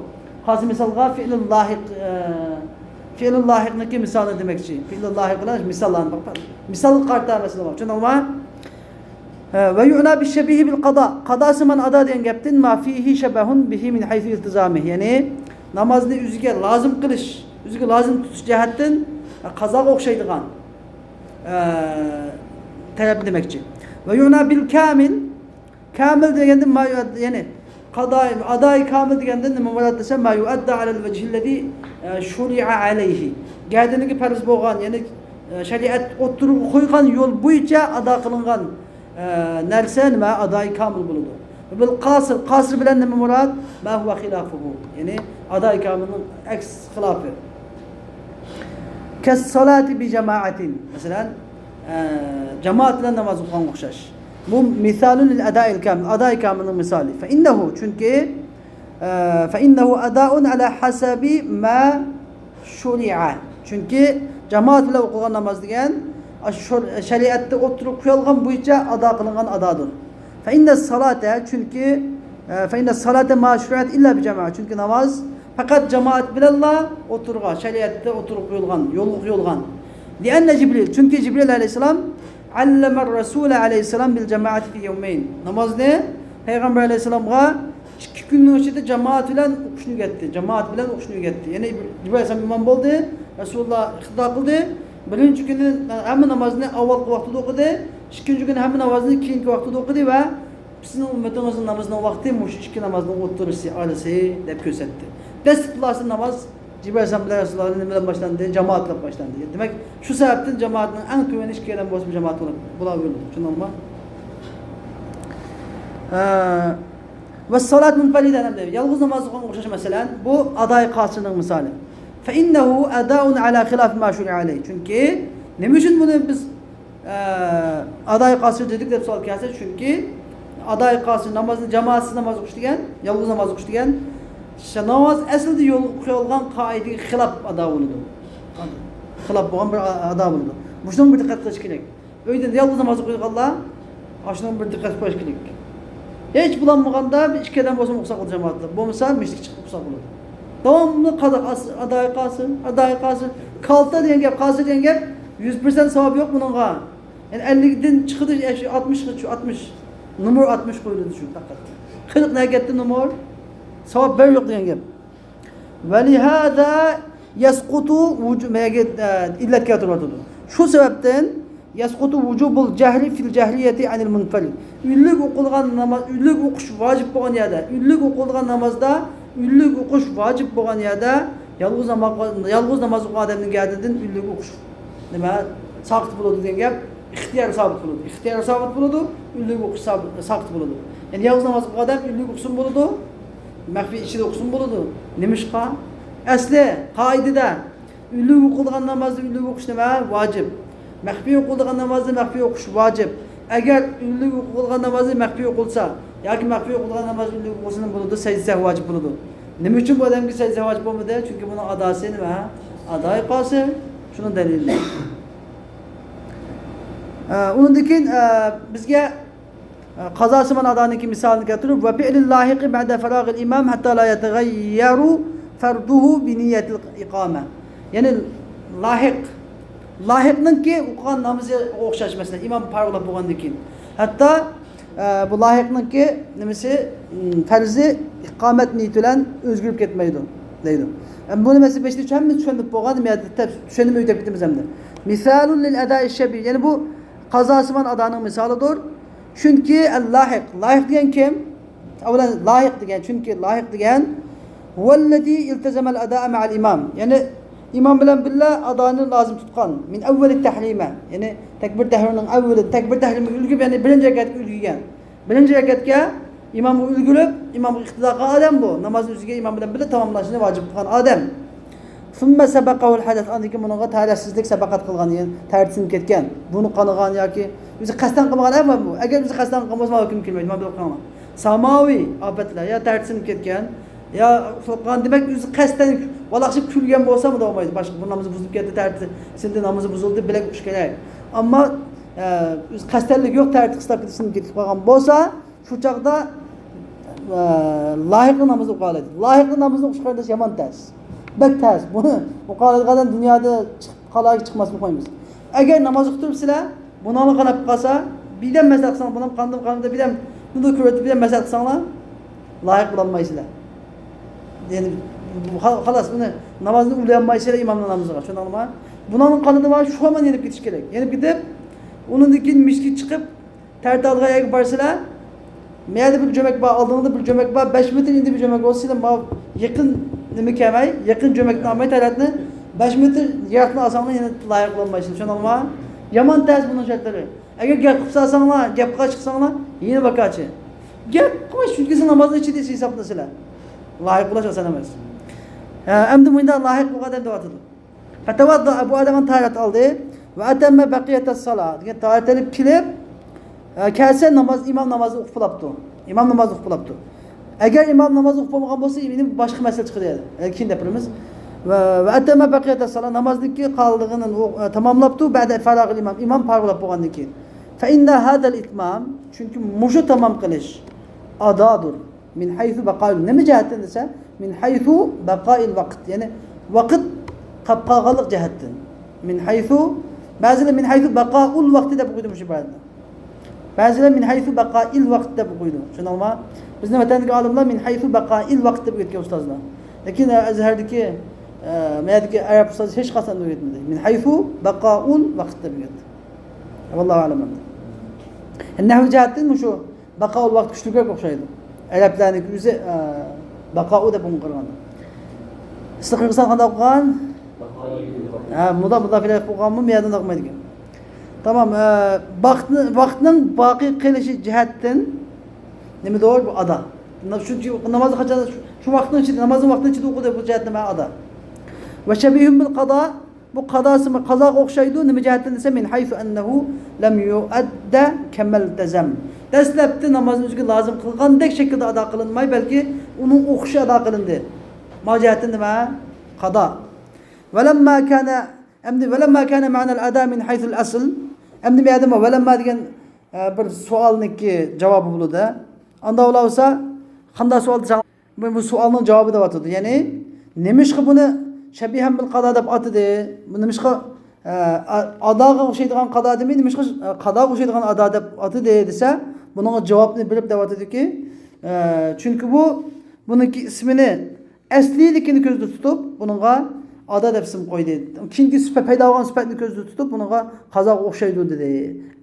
خاس مىسالغا فېئىلۇل لاھىق، ئە، فېئىلۇل لاھىقنىڭكى مىسالىنى دېمەكچى. فېئىلۇل لاھىق بىلەن مىساللارنى، مىسالغا قارىتا مەسىلە بار. چۈشەندىڭىزمۇ؟ ئە، ويعنى بالشبيه بالقضاء. قازاسى مانا ئادا دېگەن گەپتىن، ما فيه شبه به من حيث التزامه. يەنى نامازنى ئۆزىگە لازىم قىلىش، ئۆزىگە لازىم تۇتۇش جەھەتتىن، ئە، قازاغا ئوخشايدىغان، ئە، تەرەپ دېمەكچى. ويعنى بالكامل. كامىل دېگەندە ما يؤد-، يەنى قازا-، ئادائى كامىل دېگەندە نېمە مۇراد دېسە، ما يؤدى على الوجه الذي، ئە، شرع عليه. گەدىنىگە پەرز بولغان، يەنى، ئە، شەرىئەت ئوتتۇرىغا قويغان يول بويىچە ئادا قىلىنغان، ئە، نەرسە نېمە؟ ئادائى كامىل بولىدۇ. بالقاصر، قاصر بىلەن نېمە مۇراد؟ ما هو خلافه. يەنى ئادائى كامىلنىڭ ئەكس خىلاپى. كالصلاة بجماعة. مەسىلەن، ئە، جامائەت بىلەن ناماز ئوقۇغانغا ئوخشاش. بۇ مثال للأداء الكامل، ئادائى كامىلنىڭ مىسالى. فإنه، چۈنكى، ئە، فإنه أداء على حسب ما شرع. چۈنكى جامائەت بىلەن ئوقۇغان ناماز دېگەن، ئاشۇ شەر-، شەرىئەتتە ئوتتۇرىغا قويۇلغان بويىچە ئادا قىلىنغان ئادادۇر. فإن الصلاة، چۈنكى، ئە، فإن الصلاة ما شرعت إلا بجماعة. چۈنكى ناماز پەقەت جامائەت بىلەنلا ئوتتۇرىغا، شەرىئەتتە ئوتتۇرىغا قويۇلغان، يولغا قويۇلغان. لأن جبريل، چۈنكى جىبرىل ئەلەيھىسسالام، علم الرسول عليه السلام بالجماعة في يومين. نامازنى پەيغەمبەر ئەلەيھىسسالامغا ئىككى كۈننىڭ ئىچىدە جامائەت بىلەن ئوقۇشنى ئۆگەتتى. جامائەت بىلەن ئوقۇشنى ئۆگەتتى. يەنى جىبرىل ئەلەيھىسسالام ئىمام بولدى، رەسۇلۇللا ئىقتىدا قىلدى. بىرىنچى كۈنى ھەممە نامازنى ئاۋۋالقى ۋاقتىدا ئوقۇدى. ئىككىنچى كۈنى ھەممە نامازنى كېيىنكى ۋاقتىدا ئوقۇدى ۋە سىزنىڭ ئۈممىتىڭىزنىڭ نامىزىنىڭ ۋاقتى مۇشۇ ئىككى نامازنىڭ ئوتتۇرىسى، ئارىسى دەپ كۆرسەتتى. دەسلىپلا ناماز جىبرىل ئەلەيھىسسالام بىلەن رەسۇلۇللا نېمە بىلەن باشلاندى؟ جامائەت بىلەن باشلاندى. دېمەك، شۇ سەۋەبتىن جامائەتنىڭ ئەڭ تۆۋىنى ئىككى ئادەم بولسا، جامائەت بولۇپ بولاۋېرىدۇ. چۈشەندىڭىزمۇ؟ ھە. والصلاة منفردة، يالغۇز ناماز ئوقۇغانغا ئوخشاش، مەسىلەن، بۇ ئادائى قاسىرنىڭ مىسالى. فإنه أداء على خلاف ما شرع عليه. چۈنكى نېمە ئۈچۈن بۇنى بىز ئە، ئادائى قاسىر دېدۇق دەپ سوئال كەلسە، چۈنكى ئادائى قاسىر نامازنى، جامائەتسىز ناماز ئوقۇش دېگەن، يالغۇز ناماز ئوقۇش دېگەن، شۇ ناماز ئەسلىدە يولغا قويۇلغان قائىدىگە خىلاپ ئادا بولىدۇ. خىلاپ بولغان بىر ئا-، ئادا بولىدۇ. مۇشۇنىڭغا بىر دىققەت قىلىش كېرەك. ئۆيدە يالغۇز ناماز ئوقۇيدىغانلار ئاشۇنىڭغا بىر دىققەت قويۇش كېرەك. ھېچ بولالمىغاندا بىر ئىككى ئادەم بولسىمۇ ئوقۇساق بولىدۇ جامائەتتە. بولمىسا مىشتىككە چىقىپ ئوقۇساق بولىدۇ. داۋاملىق قازاق ئاس-، ئادائى قاسىر، ئادائى قاسىر. كالتا دېگەن گەپ، قاسىر دېگەن گەپ، يۈز پىرسەنت ساۋاب يوق بۇنىڭغا. يەنى ئەللىكتىن چىقىدۇ، ئەش-، ئاتمىشقىچە، ئاتمىش. نومۇر ئاتمىش قويۇلىدۇ شۇ پەقەت. قىرىق نەگەتتە نومۇر، ساۋاب بەر يوق دېگەن گەپ. ولهذا يسقط وجو-، مەگە، ئە، ئىللەت كەلتۈرۈۋاتىدۇ. شۇ سەۋەبتىن يەسقۇتۇ ۋۇجۇبۇل جەھرى فىل جەھرىيەتى ئەنىل مۇنفەرىد. ئۈنلۈك ئوقۇلغان ناماز، ئۈنلۈك ئوقۇش ۋاجىپ بولغان يەردە، ئۈنلۈك ئوقۇلغان نامازدا ئۈنلۈك ئوقۇش ۋاجىپ بولغان يەردە يالغۇز ناماز، يالغۇز ناماز ئوقۇغان ئادەمنىڭ گەدىنىدىن ئۈنلۈك ئوقۇش نېمە ساقىت بولىدۇ دېگەن گەپ ئىختىيار سابىت بولىدۇ. ئىختىيار سابىت بولىدۇ، ئۈنلۈك ئوقۇش سابىت، ساقىت بولىدۇ. يەنى يالغۇز ناماز ئوقۇغان ئادەم ئۈنلۈك ئوقۇسىمۇ بولىدۇ، مەخپىي ئىچىدە ئوقۇسىمۇ بولىدۇ. نېمىشقا؟ ئەسلى قائىدىدە ئۈنلۈك ئوقۇلغان نامازدا ئۈنلۈك ئوقۇش نېمە؟ ۋاجىپ. مەخپىي ئوقۇلىدىغان نامازدا مەخپىي ئوقۇش ۋاجىپ. ئەگەر ئۈنلۈك ئوقۇلغان نامازدا مەخپىي ئوقۇلسا ياكى مەخپىي ئوقۇلغان ناماز ئۈنلۈك ئوقۇلسا نېمە بولىدۇ؟ سەجدە سەھۋى ۋاجىپ بولىدۇ. نېمە ئۈچۈن بۇ ئادەمگە سەجدە سەھۋى ۋاجىپ بولمىدى؟ چۈنكى بۇنىڭ ئاداسى نېمە؟ ئادائى قاسىر. شۇنىڭ دەلىلى. ئە، ئۇنىڭدىن كېيىن، ئە، بىزگە قازاسىمان ئادانىڭكى مىسالىنى كەلتۈرۈپ، ۋە فىئلىل لاھىقى بەدە فاراغىل ئىمام ھەتتا لا يەتەغەييەرۇ فەردۇھۇ بىنىيەتىل ئىقامە. يەنى لاھىق، لاھىقنىڭكى ئوقۇغان نامىزىغا ئوخشاش، مەسىلەن، ئىمام پارىغ بولغاندىن كېيىن. ھەتتا، ئە، بۇ لاھىقنىڭكى نېمىسى، م، پەرزى ئىقامەت نىيىتى بىلەن ئۆزگىرىپ كەتمەيدۇ، دەيدۇ. ئەمدى بۇنى مەسىلەن بېشىدا ھەممىمىز چۈشەندۇق بولغان، نېمە دەپ چۈشەندۈرمەي ئۆتۈپ كېتىمىز ئەمدى. مىسالۇن لىل ئەدائىش شەبىھ، يەنى بۇ قازاسىمان ئادانىڭ مىسالىدۇر. چۈنكى ئەل لاھىق، لاھىق دېگەن كىم؟ ئەۋۋەلەن لاھىق دېگەن، چۈنكى لاھىق دېگەن ھۇۋەللەزى ئىلتەزەمەل ئەدائە مەئەل ئىمام. يەنى ئىمام بىلەن بىللە ئادانى لازىم تۇتقان. مىن ئەۋۋەلىت تەھرىمە. يەنى تەكبىر تەھرىمنىڭ ئەۋۋىلى، تەكبىر تەھرىمگە ئۈلگۈپ، يەنى بىرىنچى رەكەتكە ئۈلگۈگەن. بىرىنچى رەكەتكە ئىمامغا ئۈلگۈرۈپ، ئىمامغا ئىقتىدا قىلغان ئادەم بۇ. نامازنى ئۆزىگە ئىمام بىلەن بىللە تاماملاشنى ۋاجىپ قىلغان ئادەم. ثم سبقه الحدث، ئاندىن كېيىن بۇنىڭغا تەھارەتسىزلىك سەبەقەت قىلغان، يەنى تەھارىتى سىنىپ كەتكەن، بۇرنى قانىغان ياكى ئۆزى قەستەن قىلمىغان ئەمەس بۇ. ئەگەر ئۆزى قەستەن قىلغان بولسا، مانا ھۆكۈم كېلمەيدۇ، مانا بىر قاراڭلار. ساماۋى ئاپەتلەر، يا تەھارىتى سىنىپ كەتكەن، يا ئۇخلاپ قالغان، دېمەك، ئۆزى قەستەن ۋالاقشىپ كۈلگەن بولسا، بۇ بولمايدۇ. باشقا، بۇ نامىزى بۇزۇلۇپ كەتتى، تەھارىتى سىندى، نامىزى بۇزۇلدى، بىلەك ئۇقۇش كېرەك. ئەمما، ئە، ئۆزى قەستەنلىك يوق، تەھارىتى قىستاپ كېتىپ سىنىپ كېتىپ قالغان بولسا، شۇ چاغدا، ئە، لايىقنىڭ نامىزىنى ئوقۇۋالايدۇ. لايىقنىڭ نامىزىنى ئوقۇش، قېرىنداش، يامان تەس. بەك تەس. بۇنى ئوقۇۋالايدىغان ئادەم دۇنيادا چىقىپ، قالايىغا چىقماسمۇ قويمىز. ئەگەر ناماز ئوقۇپ تۇرۇپ سىلەر بۇنىڭغا قاراپ قالسا، بىردەم مەسلىھەت قىلساڭ، بۇنىڭ قاندىن قاندىن بىردەم، بۇنى كۆرۈۋېتىپ بىردەم مەسلىھەت قىلساڭلار، لايىق بولالمايسىلەر. يەنى، بۇ خا-، خالاس، بۇنى نامازنى ئۇلىيالمايسىلەر ئىمامنىڭ نامىزىغا. شۇنداقمۇ؟ بۇنىڭ قاندىن بار، شۇ ھامان يېنىپ كېتىش كېرەك. يېنىپ كېتىپ، ئۇنىڭدىن كېيىن مىشكە چىقىپ، تەرتىلغان يەرگە بارسىلەر، مەيەردە بىر جۆمەك بار، ئالدىڭدا بىر جۆمەك بار، بەش مېتىر ئىندى بىر جۆمەك بولسا، سىلەر ماۋۇ يېقىن نېمە كەلمەي، يېقىن جۆمەكتىن ئالماي تەرەتنى بەش مېتىر يىراقتىن ئالساڭلار يەنە لايىق بولالمايسىلەر. شۇنداقمۇ؟ يامان تەس بۇنىڭ شەرتلىرى. ئەگەر گەپ قىلسا ساڭلار، گەپ قىلغاچ چىقساڭلار، يەنە باكاچى. گەپ قىلماي، شۇ كېسە نامازنىڭ ئىچىدە ھېسابلىنىسىلەر. لايىق بولاش ئاسان ئەمەس. ھە، ئەمدى مۇنداق لايىق بولغان ئادەم دەۋاتىدۇ. فتوضأ، بۇ ئادەم تاھارەت ئالدى. ۋە ئەتەممە بەقىيەتەس سالا دېگەن تاھارەت ئېلىپ كېلىپ، ئە، كەلسە ناماز، ئىمام نامازنى ئوقۇپ بولاپتۇ. ئىمام نامازنى ئوقۇپ بولاپتۇ. ئەگەر ئىمام نامازنى ئوقۇپ بولمىغان بولسا، يەنە باشقا مەسىلە چىقىدۇ يەنە. ئە، كېيىن دەپ بېرىمىز. ۋە، ۋە ئەتەممە بەقىيەتەس سالا، نامازنىڭكى قالدىغىنىنى ئو-، ئە، تاماملاپتۇ، بەدە فاراغىل ئىمام، ئىمام پارىغ بولاپ بولغاندىن كېيىن. فە ئىننە ھازەل ئىتمام، چۈنكى مۇشۇ تامام قىلىش ئادادۇر. مىن ھەيسۇ بەقائىل، نېمە جەھەتتىن دېسە، مىن ھەيسۇ بەقائىل ۋاقىت، يەنى ۋاقىت قاپ قالغانلىق جەھەتتىن. مىن ھەيسۇ، بەزىلەر مىن ھەيسۇ بەقائۇل ۋاقتى دەپ ئوقۇيدۇ مۇشۇ ئىبارەتنى. بەزىلەر مىن ھەيسۇ بەقائىل ۋاقىت دەپ ئوقۇيدۇ. شۇنداقمۇ؟ بىزنىڭ ۋەتەندىكى ئالىملار مىن ھەيسۇ بەقائىل ۋاقىت دەپ ئۆگەتكەن ئۇستازلار. لېكىن، ئە، ئەزھەردىكى، ئە، مەيەردىكى ئەرەب ئۇستازى ھېچقاچان ئۆگەتمىدى. مىن ھەيسۇ بەقائۇل ۋاقىت دەپ ئۆگەتتى. ۋاللاھۇ ئەلەم. نەھۋى جەھەتتىن مۇشۇ بەقائۇل ۋاقىت كۈچلۈكرەك ئوخشايدۇ. ئەرەبلەرنىڭكى ئۆزى، ئە، بەقائۇ دەپ ئوقۇغان. ئىسلام قىرغىزىستان قانداق ئوقۇغان؟ ھە، مۇدا-، مۇداف ئىلەيھ ئوقۇغانمۇ؟ مۇيەردىن ئوقۇمايدىكەن. تامام، ئە، ۋاقىتنى، ۋاقىتنىڭ باقىي قېلىشى جەھەتتىن نېمىدۇر؟ بۇ ئادا. شۇ نامازنى قاچان، شۇ، شۇ ۋاقىتنىڭ ئىچىدە، نامازنىڭ ۋاقتىنىڭ ئىچىدە ئوقۇدى، بۇ جەھەتتە مەن ئادا. ۋە شەبىھۇن بىل قادا، بۇ قازاسى، قازاغا ئوخشايدۇ. نېمە جەھەتتىن دېسە، مىن ھەيسۇ ئەننەھۇ لەم يۇئەددە كەمەلتەزەم. دەسلەپتە نامازنى ئۆزىگە لازىم قىلغاندەك شەكىلدە ئادا قىلىنماي، بەلكى ئۇنىڭ ئوخشىشى ئادا قىلىندى. ما جەھەتتىن نېمە؟ قادا. ۋەلەمما كانە، ئەمدى ۋەلەمما كانە مەنەل ئەدا مىن ھەيسۇل ئەسل. ئەمدى بۇ يەردە ۋەلەمما دېگەن، ئە، بىر سوئالنىڭكى جاۋابى بولىدۇ. ئاندا ئۇلار بولسا، قانداق سوئال دېسەڭ، بۇ، بۇ سوئالنىڭ جاۋابى دەۋاتىدۇ. يەنى، نېمىشقا بۇنى شەبىھەن بىل قادا دەپ ئاتىدى؟ بۇ نېمىشقا، ئە، ئا-، ئاداغا ئوخشايدىغان قادا دېمەي، نېمىشقا، ئە، قاداغا ئوخشايدىغان ئادا دەپ ئاتىدى دېسە، بۇنىڭغا جاۋابنى بېرىپ دەۋاتىدۇكى، ئە، چۈنكى بۇ، بۇنىڭكى ئىسمىنى، ئەسلىيلىكىنى كۆزدە تۇتۇپ، بۇنىڭغا ئادا دەپ ئىسىم قويدى. كېيىنكى سۈپەت، پەيدا بولغان سۈپەتنى كۆزدە تۇتۇپ، بۇنىڭغا قازاغا ئوخشايدۇ دېدى.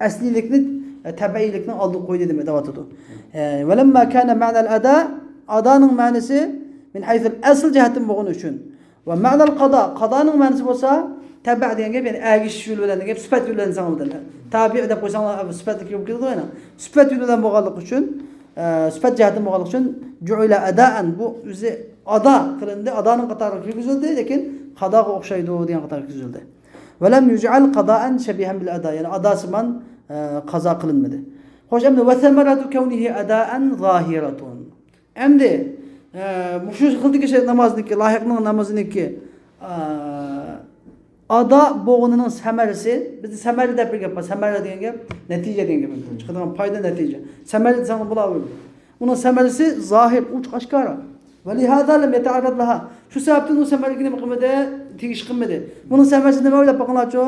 ئەسلىيلىكنى، ئە، تەبىئىيلىكنى ئالدىغا قويدى دېمە-، دەۋاتىدۇ. ئە، ولما كان معنى الأداء، ئادانىڭ مەنىسى من حيث الأصل جەھەتتىن بولغىنى ئۈچۈن. ومعنى القضاء، قازانىڭ مەنىسى بولسا، تەبە دېگەن گەپ، يەنى ئەگىشىش يولى بىلەن دېگەن گەپ، سۈپەت يولى بىلەن دېسەڭ بولىدۇ. تابىئ دەپ قويساڭلار، سۈپەتلىك بولۇپ كېتىدۇ ئەنە. سۈپەت يولى بىلەن بولغانلىقى ئۈچۈن، ئە، سۈپەت جەھەتتىن بولغانلىقى ئۈچۈن، جۇئىلە ئەدائەن، بۇ ئۆزى ئادا قىلىندى، ئادانىڭ قاتارىغا كىرگۈزۈلدى، لېكىن قازاغا ئوخشايدۇ دېگەن قاتارغا كىرگۈزۈلدى. ولم يجعل قضاء شبيها بالأداء، يەنى ئادا سىمان، ئە، قازا قىلىنمىدى. خوش، ئەمدى وثمرة كونه أداء ظاهرة. ئەمدى، ئە، مۇشۇ خىلدىكى شەي نامازنىڭكى، لاھىقنىڭ نامىزىنىڭكى، ئە، ئادا بولغىنىنىڭ سەمەرىسى، بىزدە سەمەرە دەپ بىر گەپ بار، سەمەرە دېگەن گەپ، نەتىجە دېگەن گەپ. چىقىدىغان پايدا، نەتىجە. سەمەرە دېسەڭ بولاۋېرىدۇ. ئۇنىڭ سەمەرىسى زاھىر، ئوچۇق ئاشكارا. ولهذا لم يتعرض لها. شۇ سەۋەبتىن ئۇ سەمەرىگە نېمە قىلمىدى؟ تېگىش قىلمىدى. بۇنىڭ سەمەرىسى نېمە ئويلاپ باقىڭلارچۇ؟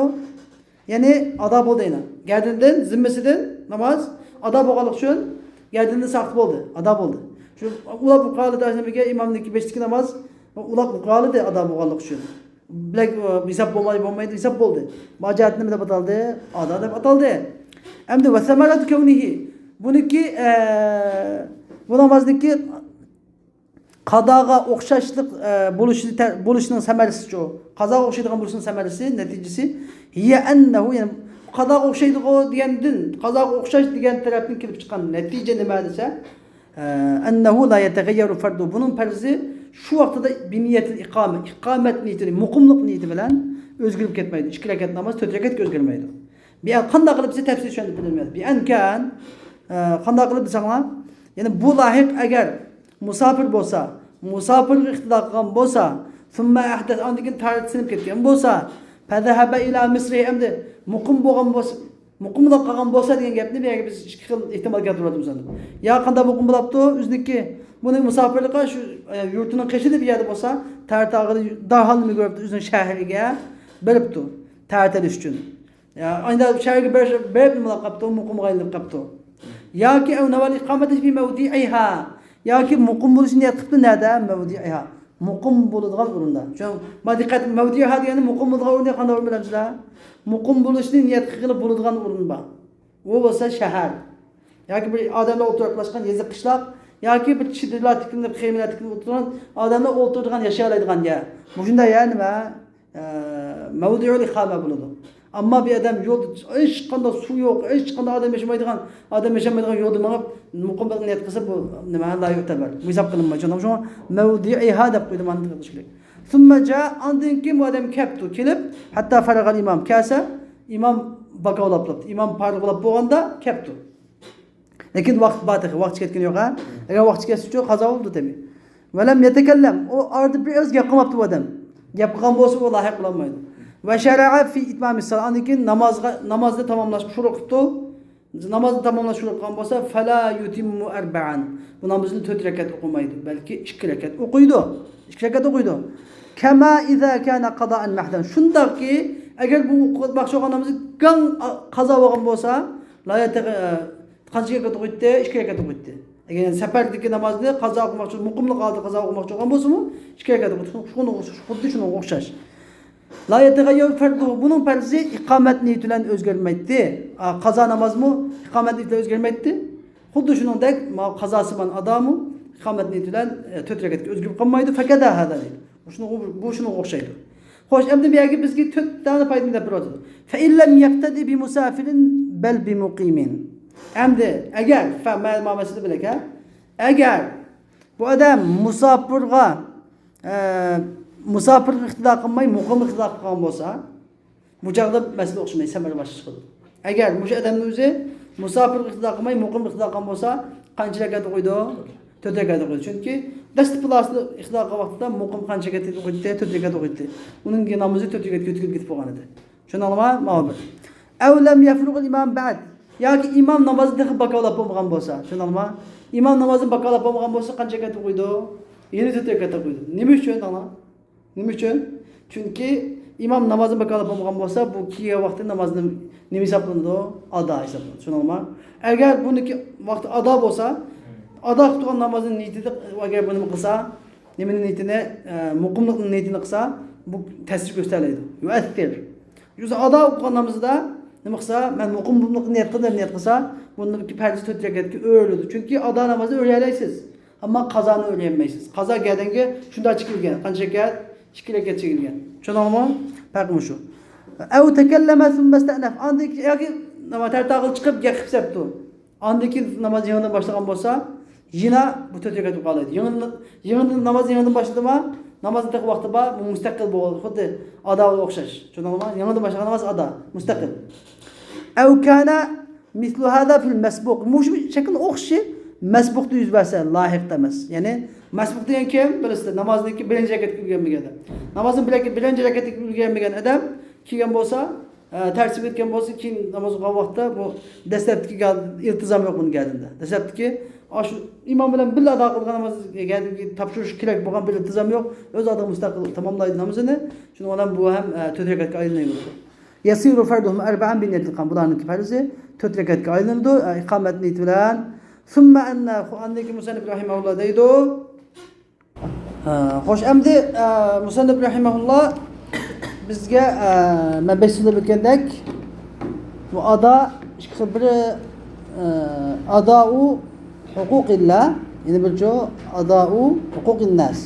يەنى ئادا بولدى يەنە. گەردىنىدىن، زىممىسىدىن ناماز ئادا بولغانلىقى ئۈچۈن گەردىنىدىن ساقىت بولدى، ئادا بولدى. شۇ ئۇلاپ قالدى نېمىگە ئىمامنىڭكى بېشىدىكى ناماز ئۇلاپ قالدى ئادا بولغانلىقى ئۈچۈن. بىلەك، ئە، ھېساب بولماي، بولمايدۇ، ھېساب بولدى. مۇراجىئەت نېمە دەپ ئاتالدى؟ ئادا دەپ ئاتالدى. ئەمدى وثمرة كونه، بۇنىڭكى، ئە، بۇ نامازنىڭكى قازاغا ئوخشاشلىق، ئە، بولۇشى تە-، بولۇشىنىڭ سەمەرىسىچۇ؟ قازاغا ئوخشايدىغان بولۇشىنىڭ سەمەرىسى، نەتىجىسى، هي أنه، يەنى قازاغا ئوخشايدىغۇ دېگەندىن، قازاغا ئوخشاش دېگەن تەرەپتىن كېلىپ چىققان نەتىجە نېمە دېسە، ئە، أنه لا يتغير فرضه، بۇنىڭ پەرزى شۇ ۋاقتىدا بنية الإقامة، ئىقامەت نىيىتى، مۇقىملىق نىيىتى بىلەن ئۆزگىرىپ كەتمەيدۇ. ئىككى رەكەت ناماز تۆت رەكەتكە ئۆزگەرمەيدۇ. بىئەن، قانداق قىلىپ دېسە تەپسىلىي چۈشەندۈرۈپ بېرىلمەيدۇ. بىئەن كان، ئە، قانداق قىلىپ دېسەڭلار، يەنى بۇ لاھىق ئەگەر مۇساپىر بولسا، مۇساپىرغا ئىقتىدا قىلغان بولسا، ثم أحدث، ئاندىن كېيىن تەھارەت سىنىپ كەتكەن بولسا، فذهب إلى مصره، ئەمدى مۇقىم بولغان بولسا، مۇقىملىق قالغان بولسا دېگەن گەپنى بۇ يەرگە بىز ئىككى خىل ئېھتىمال كەلتۈرۈۋاتىمىز ئەمدى. يا قانداق مۇقىم بولاپتۇ، ئۆزىنىڭكى، بۇنى مۇساپىرلىققا شۇ، ئە، يۇرتىنىڭ قېشىدا بىر يەردە بولسا، تەھارەت ئالغىلى دەرھال نېمە كۆرۈپتۇ، ئۆزىنىڭ شەھىرىگە بېرىپتۇ، تەھارەت ئېلىش ئۈچۈن. يا، ئەمدى شەھەرگە بېرىش، بېرىپ نېمە قىلىپتۇ؟ مۇقىمغا ئايلىنىپ قاپتۇ. ياكى أو نوى الإقامة في موضعها. ياكى مۇقىم بولۇشنى نىيەت قىپتۇ، نەدە؟ موضعها. مۇقىم بولىدىغان ئورۇندا. چۈنكى ما دىققەت، موضعها دېگەندە مۇقىم بولىدىغان ئورۇن دېگەن قانداق ئورۇن بىلەمسىلەر؟ مۇقىم بولۇشنى نىيەت قىلغىلى بولىدىغان ئورۇن بار. ئۇ بولسا شەھەر. ياكى بىر ئادەملەر ئولتۇراقلاشقان يېزا، قىشلاق. ياكى بىر چېدىرلار تىكىلىپ، خېمىلەر تىكىلىپ ئولتۇرغان، ئادەملەر ئولتۇرىدىغان، ياشىيالايدىغان يەر. مۇشۇنداق يەر نېمە؟ ئە، مەۋدىئۇل ئىقامە بولىدۇ. ئەمما بىر ئادەم يولدا، ھېچقانداق سۇ يوق، ھېچقانداق ئادەم ياشىمايدىغان، ئادەم ياشىمايدىغان يولدا مېڭىپ، مۇقىم بولۇشنى نىيەت قىلسا، بۇ نېمە، لا يۇئتەبەر. بۇ ھېساب قىلىنمايدۇ. شۇڭا، شۇڭا مەۋدىئىھا دەپ قويدۇم، مانا دىققەت قىلىش كېرەك. ثم جاء، ئاندىن كېيىن بۇ ئادەم كەپتۇ، كېلىپ، حتى فرغ الإمام، كەلسە، ئىمام باكاۋلاپ، ئىمام پارىغۇلاپ بولغاندا كەپتۇ. لېكىن ۋاقىت بار تېخى، ۋاقتى كەتكىنى يوق، ھە؟ ئەگەر ۋاقتى كەتسىچۇ، قازا بولىدۇ تېمى. ولم يتكلم، ئۇ ئارىدا بىر ئاز گەپ قىلماپتۇ بۇ ئادەم. گەپ قىلغان بولسا، ئۇ لاھىق بولالمايدۇ. وشرع في إتمام الصلاة، ئاندىن كېيىن نامازغا، نامازنى تاماملاشقا شۇرۇ قىپتۇ. نامازنى تاماملاش شۇرۇ قىلغان بولسا، فلا يتم أربعا، بۇ نامىزىنى تۆت رەكەت ئوقۇمايدۇ، بەلكى ئىككى رەكەت ئوقۇيدۇ. ئىككى رەكەت ئوقۇيدۇ. كما إذا كان قضاء محضا، شۇنداقكى، ئەگەر بۇ ئوقۇماقچى بولغان نامىزى گاڭ قازا بولغان بولسا، لا يتغ-، قانچە رەكەت ئوقۇيتتى؟ ئىككى رەكەت ئوقۇيتتى. ئەگەر سەپەردىكى نامازنى قازا ئوقۇماقچى، مۇقىملىق ھالدا قازا ئوقۇماقچى بولغان بولسىمۇ، ئىككى رەكەت ئوقۇيتتى. شۇنىڭ، خۇددى شۇنىڭغا ئوخشاش. لا يتغير فرضه، بۇنىڭ پەرزى ئىقامەت نىيىتى بىلەن ئۆزگەرمەيتتى. ئا، قازا نامازمۇ ئىقامەت نىيىتى بىلەن ئۆزگەرمەيتتى. خۇددى شۇنىڭدەك، ما، قازاسىمان ئادامۇ ئىقامەت نىيىتى بىلەن، ئە، تۆت رەكەتكە ئۆزگىرىپ قالمايدۇ. فكذا هذا دەيدۇ. بۇ شۇنىڭغا، بۇ شۇنىڭغا ئوخشايدۇ. خوش، ئەمدى بۇ يەرگە بىزگە تۆت دانە پايدىنى دەپ بېرىۋاتىدۇ. فإن لم يقتد بمسافر بل بمقيم. ئەمدى ئەگەر، فە-، مە-، ما مەسىلە بىلەك، ھە؟ ئەگەر بۇ ئادەم مۇساپىرغا، ئە، مۇساپىرغا ئىقتىدا قىلماي، مۇقىمغا ئىقتىدا قىلغان بولسا، بۇ چاغدا مەسىلە ئوخشىماي، سەمەرە باشقىچە چىقىدۇ. ئەگەر مۇشۇ ئادەمنىڭ ئۆزى مۇساپىرغا ئىقتىدا قىلماي، مۇقىمغا ئىقتىدا قىلغان بولسا، قانچە رەكەت ئوقۇيدۇ؟ تۆت رەكەت ئوقۇيدۇ. چۈنكى دەسلىپىلاسىدا ئىقتىدا قىلغان ۋاقتىدا مۇقىم قانچە رەكەت ئوقۇيتتى؟ تۆت رەكەت ئوقۇيتتى. ئۇنىڭ نامىزى تۆت رەكەتكە يۆتكىلىپ كېتىپ بولغان ئىدى. چۈشەندىڭلارمۇ؟ ماۋۇ بىر. أو لم يفرغ الإمام بعد. ياكى ئىمام نامازنى تېخى باكاۋلاپ بولمىغان بولسا. چۈشەندىڭلارمۇ؟ ئىمام نامازنى باكاۋلاپ بولمىغان بولسا، قانچە رەكەت ئوقۇيدۇ؟ يەنە تۆت رەكەت ئوقۇيدۇ. نېمە ئۈچۈن، دەڭلار؟ نېمە ئۈچۈن؟ چۈنكى ئىمام نامازنى باكالاپ بولمىغان بولسا، بۇ كېيىن ۋاقتى نامازنى نېمە ھېسابلىنىدۇ؟ ئادا ھېسابلىنىدۇ. چۈشەندىڭلارمۇ؟ ئەگەر بۇنىڭكى ۋاقتى ئادا بولسا، ئادا قىلىپ تۇرغان نامازنى نىيىتىدە، ئەگەر بۇنى قىلسا، نېمىنى نىيىتىنى، ئە، مۇقىملىقنى نىيىتىنى قىلسا، بۇ تەسىر كۆرسىتەلەيدۇ. يۇئەسسىر. يوقسا ئادا ئوقۇغان نامىزىدا نېمە قىلسا، مەن مۇقىم بولماقنى نىيەت قىلدىم دەپ نىيەت قىلسا، بۇنىڭ پەرزى تۆت رەكەتكە ئۆرۈلىدۇ. چۈنكى ئادا نامازنى ئۆرۈيەلەيسىز. ئەمما قازانى ئۆرۈيەلمەيسىز. قازا گەدەنگە شۇنداق چېكىلگەن. قانچە رەكەت؟ ئىككى رەكەت چېكىلگەن. چۈشەندىڭىزمۇ؟ پەرقى مۇشۇ. ئەۋ تەكەللەمە سۇممە ئىستەئنەف. ئاندىن كېيىن ياكى ناماز تەرتاغىل چىقىپ گەپ قىلىپ سەپتۇ. ئاندىن كېيىن ناماز يېڭىدىن باشلىغان بولسا، يەنە بۇ تۆت رەكەت بولۇپ قالايدۇ. يېڭىدىن، يېڭىدىن ناماز يېڭىدىن باشلىدىما، نامازنىڭ تېخى ۋاقتى بار، بۇ مۇستەقىل بولىدۇ. خۇددى ئاداغا ئوخشاش. چۈشەندىڭىزمۇ؟ يېڭىدىن باشلىغان ناماز ئادا، مۇستەقىل. ئەۋ كانە مىسلۇ ھازا فىل مەسبۇق. مۇشۇ شەكىلنىڭ ئوخشىشى مەسبۇقتا يۈز بەرسە، لاھىقتا ئەمەس. يەنى مەسبۇق دېگەن كىم؟ بىلىسىلەر، نامازنىڭكى بىرىنچى رەكەتكە ئۈلگۈرمىگەن ئادەم. نامازنىڭ بىر-، بىرىنچى رەكەتكە ئۈلگۈرمىگەن ئادەم كەلگەن بولسا، ئە، تەرتىپ ئۆتكەن بولسا، كېيىن ناماز ئوقۇغان ۋاقىتتا بۇ دەسلەپتىكى گال-، ئىلتىزام يوق بۇنىڭ گەدىنىدە. دەسلەپتىكى ئاشۇ ئىمام بىلەن بىللە ئادا قىلغان ناماز گەدىنىگە تاپشۇرۇش كېرەك بولغان بىر ئىلتىزام يوق. ئۆز ئادىغا مۇستەقىل تاماملايدۇ نامىزىنى. شۇنىڭ بىلەن بۇ ھەم، ئە، تۆت رەكەتكە ئايلىنىۋېرىدۇ. يەسىرۇ فەرزۇھۇم ئەربەئەن بىننىيەتىل قام. بۇلارنىڭكى پەرزى تۆت رەكەتكە ئايلىنىدۇ. ئە، ئىقامەتنىڭ نىيىتى بىلەن. ثم أن، ئاندىن كېيىن مۇسەننىپ رەھىمەھۇللا دەيدۇ. ھە، خوش، ئەمدى، ئە، مۇسەننىپ رەھىمەھۇللا بىزگە، ئە، مەن بەش سۆزلەپ ئۆتكەندەك، بۇ ئادا ئىككى خىل، بىرى، ئە، ئادائۇ ھوقۇقىللا، يەنە بىرچۇ ئادائۇ ھوقۇقىنناس.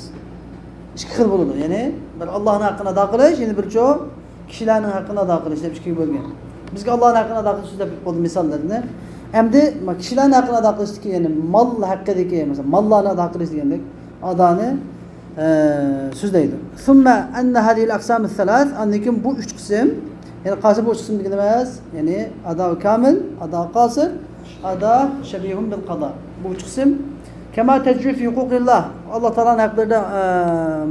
ئىككى خىل بولىدۇ. يەنى بىر ئاللانىڭ ھەققىنى ئادا قىلىش، يەنە بىرچۇ كىشىلەرنىڭ ھەققىنى ئادا قىلىش دەپ ئىككىگە بۆلگەن. بىزگە ئاللانىڭ ھەققىنى ئادا قىلىش سۆزلەپ بولدى مىساللىرىنى. ئەمدى كىشىلەرنىڭ ھەققىنى ئادا قىلىشتىكى، يەنى مال ھەققىدىكى، مەسىلەن، ماللارنى ئادا قىلىش دېگەندەك ئادانى، ئە، سۆزلەيدۇ. ثم أن هذه الأقسام الثلاث، ئاندىن كېيىن بۇ ئۈچ قىسىم، يەنى قايسى بۇ ئۈچ قىسىم دېگىنىمىز، يەنى ئادا كامىل، ئادا قاسىر، ئادا شەبىھۇن بىل قادا. بۇ ئۈچ قىسىم كما تجري في حقوق الله، ئاللا تائالانىڭ ھەقلىرىدا، ئە،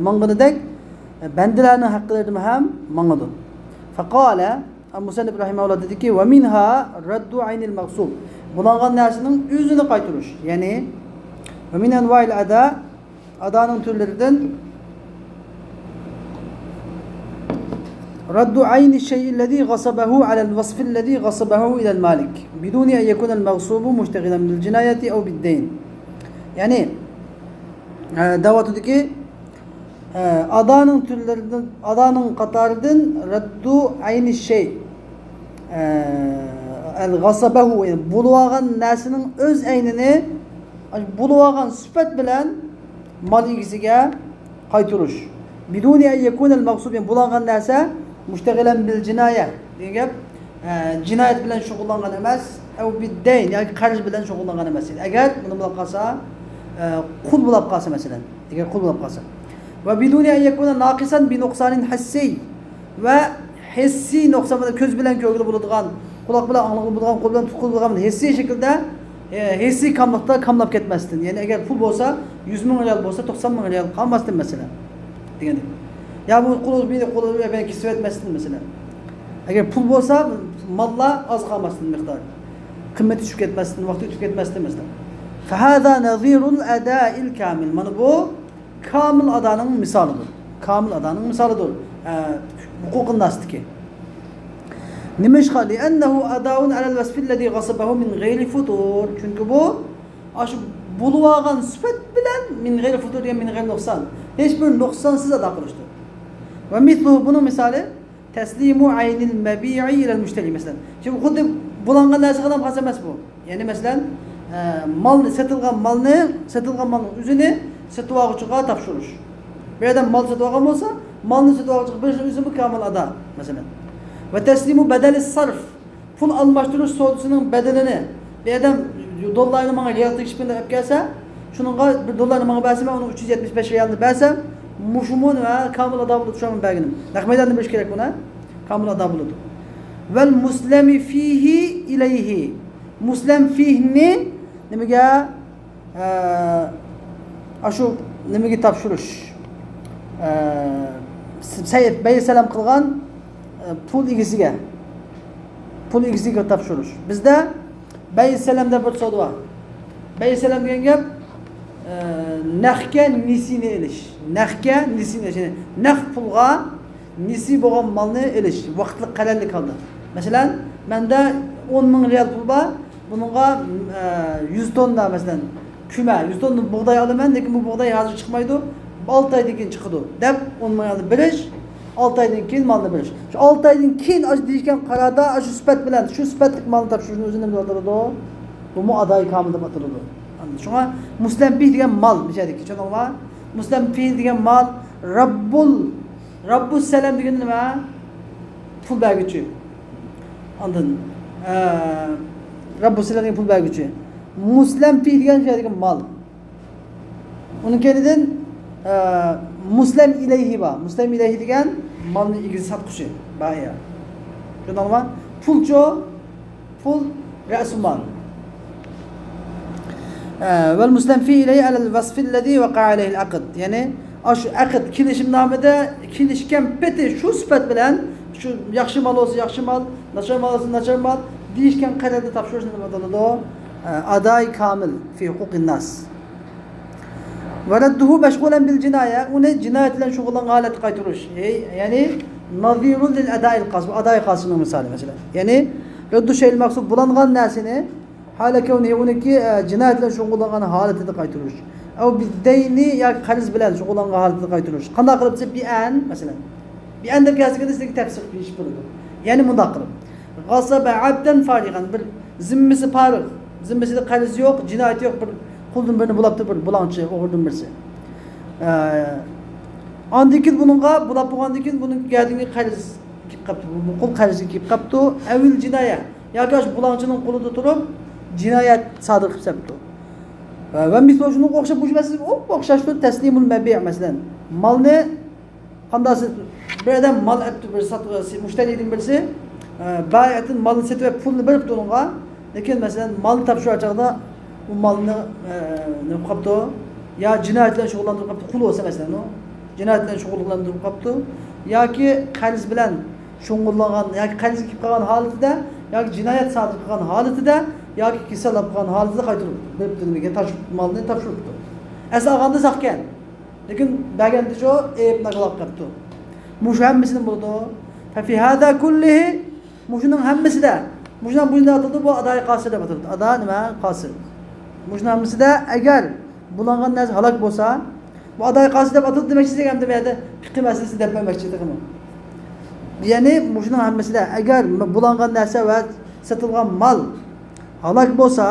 ماڭغىنىدەك، بەندىلەرنىڭ ھەقلىرىدىمۇ ھەم ماڭىدۇ. فقال، مۇسەننىپ رەھىمەھۇللا دېدىكى، ومنها رد عين المغصوب، بۇلانغان نەرسىنىڭ ئۆزىنى قايتۇرۇش. يەنى، ومن أنواع الأداء، ئادانىڭ تۈرلىرىدىن رد عين الشيء الذي غصبه على الوصف الذي غصبه إلى المالك بدون أن يكون المغصوب مشتغلا بالجناية أو بالدين. يەنى، ئە، دەۋاتىدۇكى، ئە، ئادانىڭ تۈرلىرىدىن، ئادانىڭ قاتارىدىن رەددۇ ئەينى شەي، ئە، ئەل غەسەبەھۇ، يەنى بولۇۋالغان نەرسىنىڭ ئۆز ئەينىنى، بولۇۋالغان سۈپەت بىلەن مال ئىگىسىگە قايتۇرۇش. بدون أن يكون المغصوب، يەنى بولۇۋالغان نەرسە مۇشتەغىلەن بىل جىنايە دېگەن گەپ، ئە، جىنايەت بىلەن شۇغۇللانغان ئەمەس، ئەۋ بىددەين ياكى قەرز بىلەن شۇغۇللانغان ئەمەس. ئەگەر بۇنى بولاپ قالسا، ئە، قۇل بولاپ قالسا مەسىلەن، ئەگەر قۇل بولۇپ قالسا. ۋە بدون أن يكون ناقصا بنقصان حسي، ۋە ھېسسىي نۇقسان بىلەن، كۆز بىلەن كۆرگىلى بولىدىغان، قۇلاق بىلەن ئاڭلىغىلى بولىدىغان، قول بىلەن تۇتقىلى بولىدىغان ھېسسىي شەكىلدە، ئە، ھېسسىي كاملىقتا كاملاپ كەتمەستىن. يەنى ئەگەر پۇل بولسا، يۈز مىڭ رىيال بولسا، توقسان مىڭ رىيال قالماستىن مەسىلەن دېگەندەك. يا بۇ قۇل بىلەن قول بىلەن كېسىۋەتمەستىن مەسىلەن. ئەگەر پۇل بولسا، ماللار ئاز قالماستىن مىقدار. قىممىتى چۈشۈپ كەتمەستىن، ۋاقتى ئۆتۈپ كەتمەستىن مەسىلەن. فهذا نظير الأداء الكامل. مانا بۇ كامىل ئادانىڭ مىسالىدۇر. كامىل ئادانىڭ مىسالىدۇر. ئە، ھوقۇقىنناستىكى. نېمىشقا؟ لأنه أداء على الوصف الذي غصبه من غير فتور. چۈنكى بۇ ئاشۇ بولۇۋالغان سۈپەت بىلەن من غير فتور دېگەن من غير نۇقسان. ھېچبىر نۇقسانسىز ئادا قىلىشتۇر. ومثله، بۇنىڭ مىسالى، تسليم عين المبيع إلى المشتري مەسىلەن. شۇ خۇددى بۇلانغان نەرسە قىلىدىغان خاس ئەمەس بۇ. يەنى مەسىلەن، ئە، مالنى، سېتىلغان مالنى، سېتىلغان مالنىڭ ئۆزىنى سېتىۋالغۇچىغا تاپشۇرۇش. بىر ئادەم مال سېتىۋالغان بولسا، مالنى سېتىۋالغۇچىغا بېرىشنىڭ ئۆزىمۇ كامىل ئادا، مەسىلەن. وتسليم بدل الصرف، پۇل ئالماشتۇرۇش سودىسىنىڭ بەدىلىنى، بىر ئادەم دوللارنى ماڭا رىيال تېگىشىپتۇ دەپ ئەپ كەلسە، شۇنىڭغا بىر دوللارنى ماڭا بەرسە، مەن ئۇنىڭ ئۈچ يۈز يەتمىش بەش رىيالنى بەرسەم، مۇشۇمۇ نېمە، كامىل ئادا بولىدۇ، شۇ مەن بەرگىنىم. نەق مەيداندا بېرىش كېرەك بۇنى. كامىل ئادا بولىدۇ. والمسلم فيه إليه. مۇسلەم فىھنى نېمىگە، ئە، ئاشۇ نېمىگە تاپشۇرۇش. ئە، سەي-، بەي سەلەم قىلغان، ئە، پۇل ئىگىسىگە. پۇل ئىگىسىگە تاپشۇرۇش. بىزدە بەي سەلەم دەپ بىر سودا بار. بەي سەلەم دېگەن گەپ، ئە، نەقكە نېسىنى ئېلىش. نەقكە نېسىنى ئېلىش. يەنى نەق پۇلغا نېسى بولغان مالنى ئېلىش، ۋاقىتلىق قەرەللىك ھالدا. مەسىلەن، مەندە ئون مىڭ رىيال پۇل بار، بۇنىڭغا، ئە، يۈز توننا، مەسىلەن، كۈمە، يۈز توننا بۇغداي ئالىمەن، لېكىن بۇ بۇغداي ھازىر چىقمايدۇ، ئالتە ئايدىن كېيىن چىقىدۇ، دەپ ئون مىڭ رىيالنى بېرىش، ئالتە ئايدىن كېيىن مالنى بېرىش. شۇ ئالتە ئايدىن كېيىن ئاشۇ دېيىشكەن قاراردا ئاشۇ سۈپەت بىلەن، شۇ سۈپەتلىك مالنى تاپشۇرۇشنى ئۆزى نېمە دەپ ئاتىلىدۇ؟ بۇمۇ ئادائى كامىل دەپ ئاتىلىدۇ. شۇڭا مۇسلەم فىھ دېگەن مال، مۇشۇ يەردىكى، چۈشەندىڭلارمۇ؟ مۇسلەم فىھ دېگەن مال، رەببۇل، رەببۇس سەلەم دېگەن نېمە؟ پۇل بەرگۈچى. ئاندىن، ئە، رەببۇس سەلەم دېگەن پۇل بەرگۈچى. مۇسلەم فىھ دېگەن شۇ يەردىكى مال. ئۇنىڭ كەينىدىن، ئە، مۇسلەم ئىلەيھى بار. مۇسلەم ئىلەيھى دېگەن مالنى ئىگىسى، ساتقۇچى، بايىئ. چۈشەندىڭلارمۇ؟ پۇلچۇ، پۇل رەسۇ مال. ئە، ۋەل مۇسلەم فىھ ئىلەيھى ئەلەل ۋەسفىللەزى ۋەقەئە ئەلەيھىل ئەقد. يەنى، ئاشۇ ئەقد، كېلىشىمنامىدە كېلىشكەن پېتى شۇ سۈپەت بىلەن، شۇ ياخشى مال بولسا ياخشى مال، ناچار مال بولسا ناچار مال دېيىشكەن قەدەردە تاپشۇرۇش نېمە دېيىلىدۇ؟ ئە، ئادائى كامىل فى ھوقۇقىن ناس. ۋەرەددۇھۇ مەشغۇلەن بىل جىنايە، ئۇنى جىنايەت بىلەن شۇغۇللانغان ھالەتتە قايتۇرۇش. ھەي، يەنى نەزىرۇن لىل ئەدائىل قاسىب، ئادائىل قاسىبنىڭ مىسالى مەسىلەن. يەنى رەددۇ شەيئىل مەغسۇب، بۇلانغان نەرسىنى، ھالە كەۋنىھى، ئۇنىڭكى، ئە، جىنايەت بىلەن شۇغۇللانغان ھالىتىدە قايتۇرۇش. ئەۋ بىددەينى، ياكى قەرز بىلەن شۇغۇللانغان ھالىتىدە قايتۇرۇش. قانداق قىلىپ دېسە، بىئەن، مەسىلەن. بىئەن دەپ كەلسىكىدە سىزگە تەپسىر قىلىش بولىدۇ. يەنى مۇنداق قىلىپ. غەسەبە ئەبدەن فارىغەن، بىر زىممىسى پارىغ، زىممىسىدە قەرز يوق، جىنايىتى يوق، بىر قۇلدىن بىرنى بۇلاپتۇ، بىر بۇلاڭچى، ئوغرىدىن بىرسى. ئە، ئاندىن كېيىن بۇنىڭغا بۇلاپ بولغاندىن كېيىن بۇنىڭ گەدىنىگە قەرز كېلىپ قاپتۇ، بۇ قۇل قەرزگە كېلىپ قاپتۇ. ئەۋىل جىنايە، ياكى ئاشۇ بۇلاڭچىنىڭ قولىدا تۇرۇپ جىنايەت سادىر قىلىپ سەپتۇ. ۋە، ۋە مىسلى شۇنىڭغا ئوخشاپ، مۇشۇ مەسىلە ئوخشاشتۇر، تەسلىمۇل مەبىئ، مەسىلەن، مالنى قانداق سېت-، بىر ئادەم مال ئەپتۇ، بىر سات-، مۇشتەرىدىن بىرسى، ئە، بايىدىن مالنى سېتىپ پۇلنى بېرىپتۇ ئۇنىڭغا. لېكىن، مەسىلەن، مالنى تاپشۇرغان چاغدا ئۇ مالنى، ئە، نېمە قىلىپ قاپتۇ؟ يا جىنايەت بىلەن شۇغۇللاندۇرۇپ قاپتۇ، قۇل بولسا، مەسىلەن، ئۇ جىنايەت بىلەن شۇغۇللاندۇرۇپ قاپتۇ، ياكى قەرز بىلەن شۇغۇللانغان، ياكى قەرزگە كېلىپ قالغان ھالىتىدە، ياكى جىنايەت سادىر قىلغان ھالىتىدە، ياكى كېسەل ئاپ قالغان ھالىتىدە قايتۇرۇپ بېرىپتۇ، نېمىگە تاش-، مالنى تاپشۇرۇپتۇ. ئەسلى ئالغاندا ساقكەن. لېكىن بەرگەندىچۇ ئەيىبنى كالاپ قاپتۇ. مۇشۇ ھەممىسىنى بولىدۇ. ففي هذا كله، مۇشۇنىڭ ھەممىسىدە، مۇشۇنىڭ بۇ يەردە ئاتىلىدۇ، بۇ ئادائى قاسىر دەپ ئاتىلىدۇ. ئادا نېمە؟ قاسىر. مۇشۇنىڭ ھەممىسىدە ئەگەر بۇلانغان نەرسە ھالاك بولسا، بۇ ئادائى قاسىر دەپ ئاتىلىدۇ دېمەكچى دېگەن بۇ يەردە پىقىھ مەسىلىسىنى دەپ بەرمەكچى تېخىمۇ. يەنى مۇشۇنىڭ ھەممىسىدە ئەگەر بۇلانغان نەرسە ۋە سېتىلغان مال ھالاك بولسا،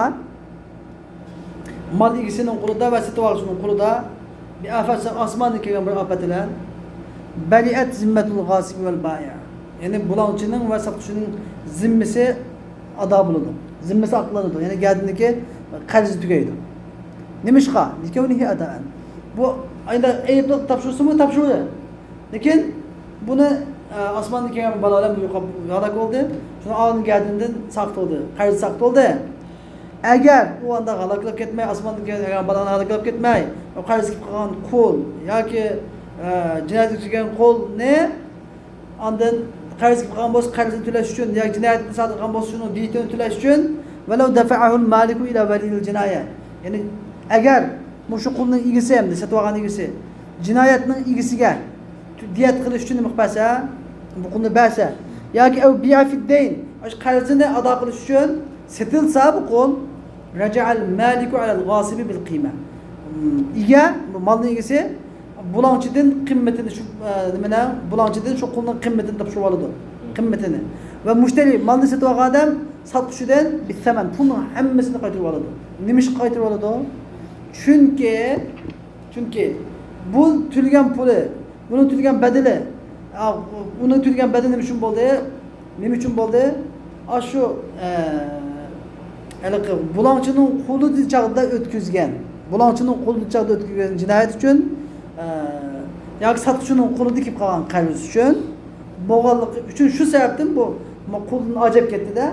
مال ئىگىسىنىڭ قولىدا ۋە سېتىۋالغۇچىنىڭ قولىدا بىئافەت، ئاسماندىن كەلگەن بىر ئاپەت بىلەن، بەرىئەت زىممەتۇل غاسىب ۋەل بائىئ. يەنى بۇلاڭچىنىڭ ۋە ساتقۇچىنىڭ زىممىسى ئادا بولىدۇ. زىممىسى ئاقلىنىدۇ. يەنى گەدىنىدىكى قەرزى تۈگەيدۇ. نېمىشقا؟ لىكەۋنىھى ئادائەن. بۇ ئەيىبلىق تاپشۇرسىمۇ تاپشۇردى. لېكىن بۇنى، ئە، ئاسماندىن كەلگەن بالا بىلەن بۇ يوقاپ ھالاك بولدى. شۇنىڭ ئالدىن گەدىنىدىن ساقىت بولدى. قەرزى ساقىت بولدى. ئەگەر ئۇ ئانداق ھالاك بولۇپ كەتمەي، ئاسماندىن كەلگەن ئەگەر بالىنى ھالاك بولۇپ كەتمەي، ئۇ قەرز كېلىپ قالغان قۇل ياكى، ئە، جىنايەتكە ئۇچرىغان قۇلنى ئاندىن قەرز كېلىپ قالغان بولسا، قەرزنى تۆلەش ئۈچۈن ياكى جىنايەتنى سادىر قىلغان بولسا، شۇنىڭ دىيىتىنى تۆلەش ئۈچۈن، ۋەلەۋ دەفەئەھۇل مالىكۇ ئىلا ۋەلىيىل جىنايە. يەنى ئەگەر مۇشۇ قۇلنىڭ ئىگىسى ھەمدە سېتىۋالغان ئىگىسى جىنايەتنىڭ ئىگىسىگە دىيەت قىلىش ئۈچۈن نېمە قىلىپ بەرسە، بۇ قۇلنى بەرسە، ياكى ئەۋ بىئەفىددەين، ئاشۇ قەرزىنى ئادا قىلىش ئۈچۈن سېتىلسا بۇ قۇل، رەجەئەل مالىكۇ ئەلەل غاسىبى بىل قىيمە. ئىگە، بۇ مالنىڭ ئىگىسى بۇلاڭچىدىن قىممىتىنى، شۇ، ئە، نېمىنى، بۇلاڭچىدىن شۇ قۇلنىڭ قىممىتىنى تاپشۇرۇۋالىدۇ. قىممىتىنى. ۋە مۇشتەرى، مالنى سېتىۋالغان ئادەم ساتقۇچىدىن بىسسەمەن، پۇلنىڭ ھەممىسىنى قايتۇرۇۋالىدۇ. نېمىشقا قايتۇرۇۋالىدۇ؟ چۈنكى، چۈنكى بۇ تۆلىگەن پۇلى، بۇنىڭ تۆلىگەن بەدىلى، ئا، ئۇنىڭ تۆلىگەن بەدىلى نېمە ئۈچۈن بولدى؟ نېمە ئۈچۈن بولدى؟ ئاشۇ، ئە، ھېلىقى بۇلاڭچىنىڭ قولىدا چاغدا ئۆتكۈزگەن، بۇلاڭچىنىڭ قولىدا چاغدا ئۆتكۈزگەن جىنايەت ئۈچۈن، ئە، ياكى ساتقۇچىنىڭ قولىدا كېلىپ قالغان قەرز ئۈچۈن بولغانلىقى ئۈچۈن، شۇ سەۋەبتىن بۇ قولدىن ئاجاپ كەتتى-دە،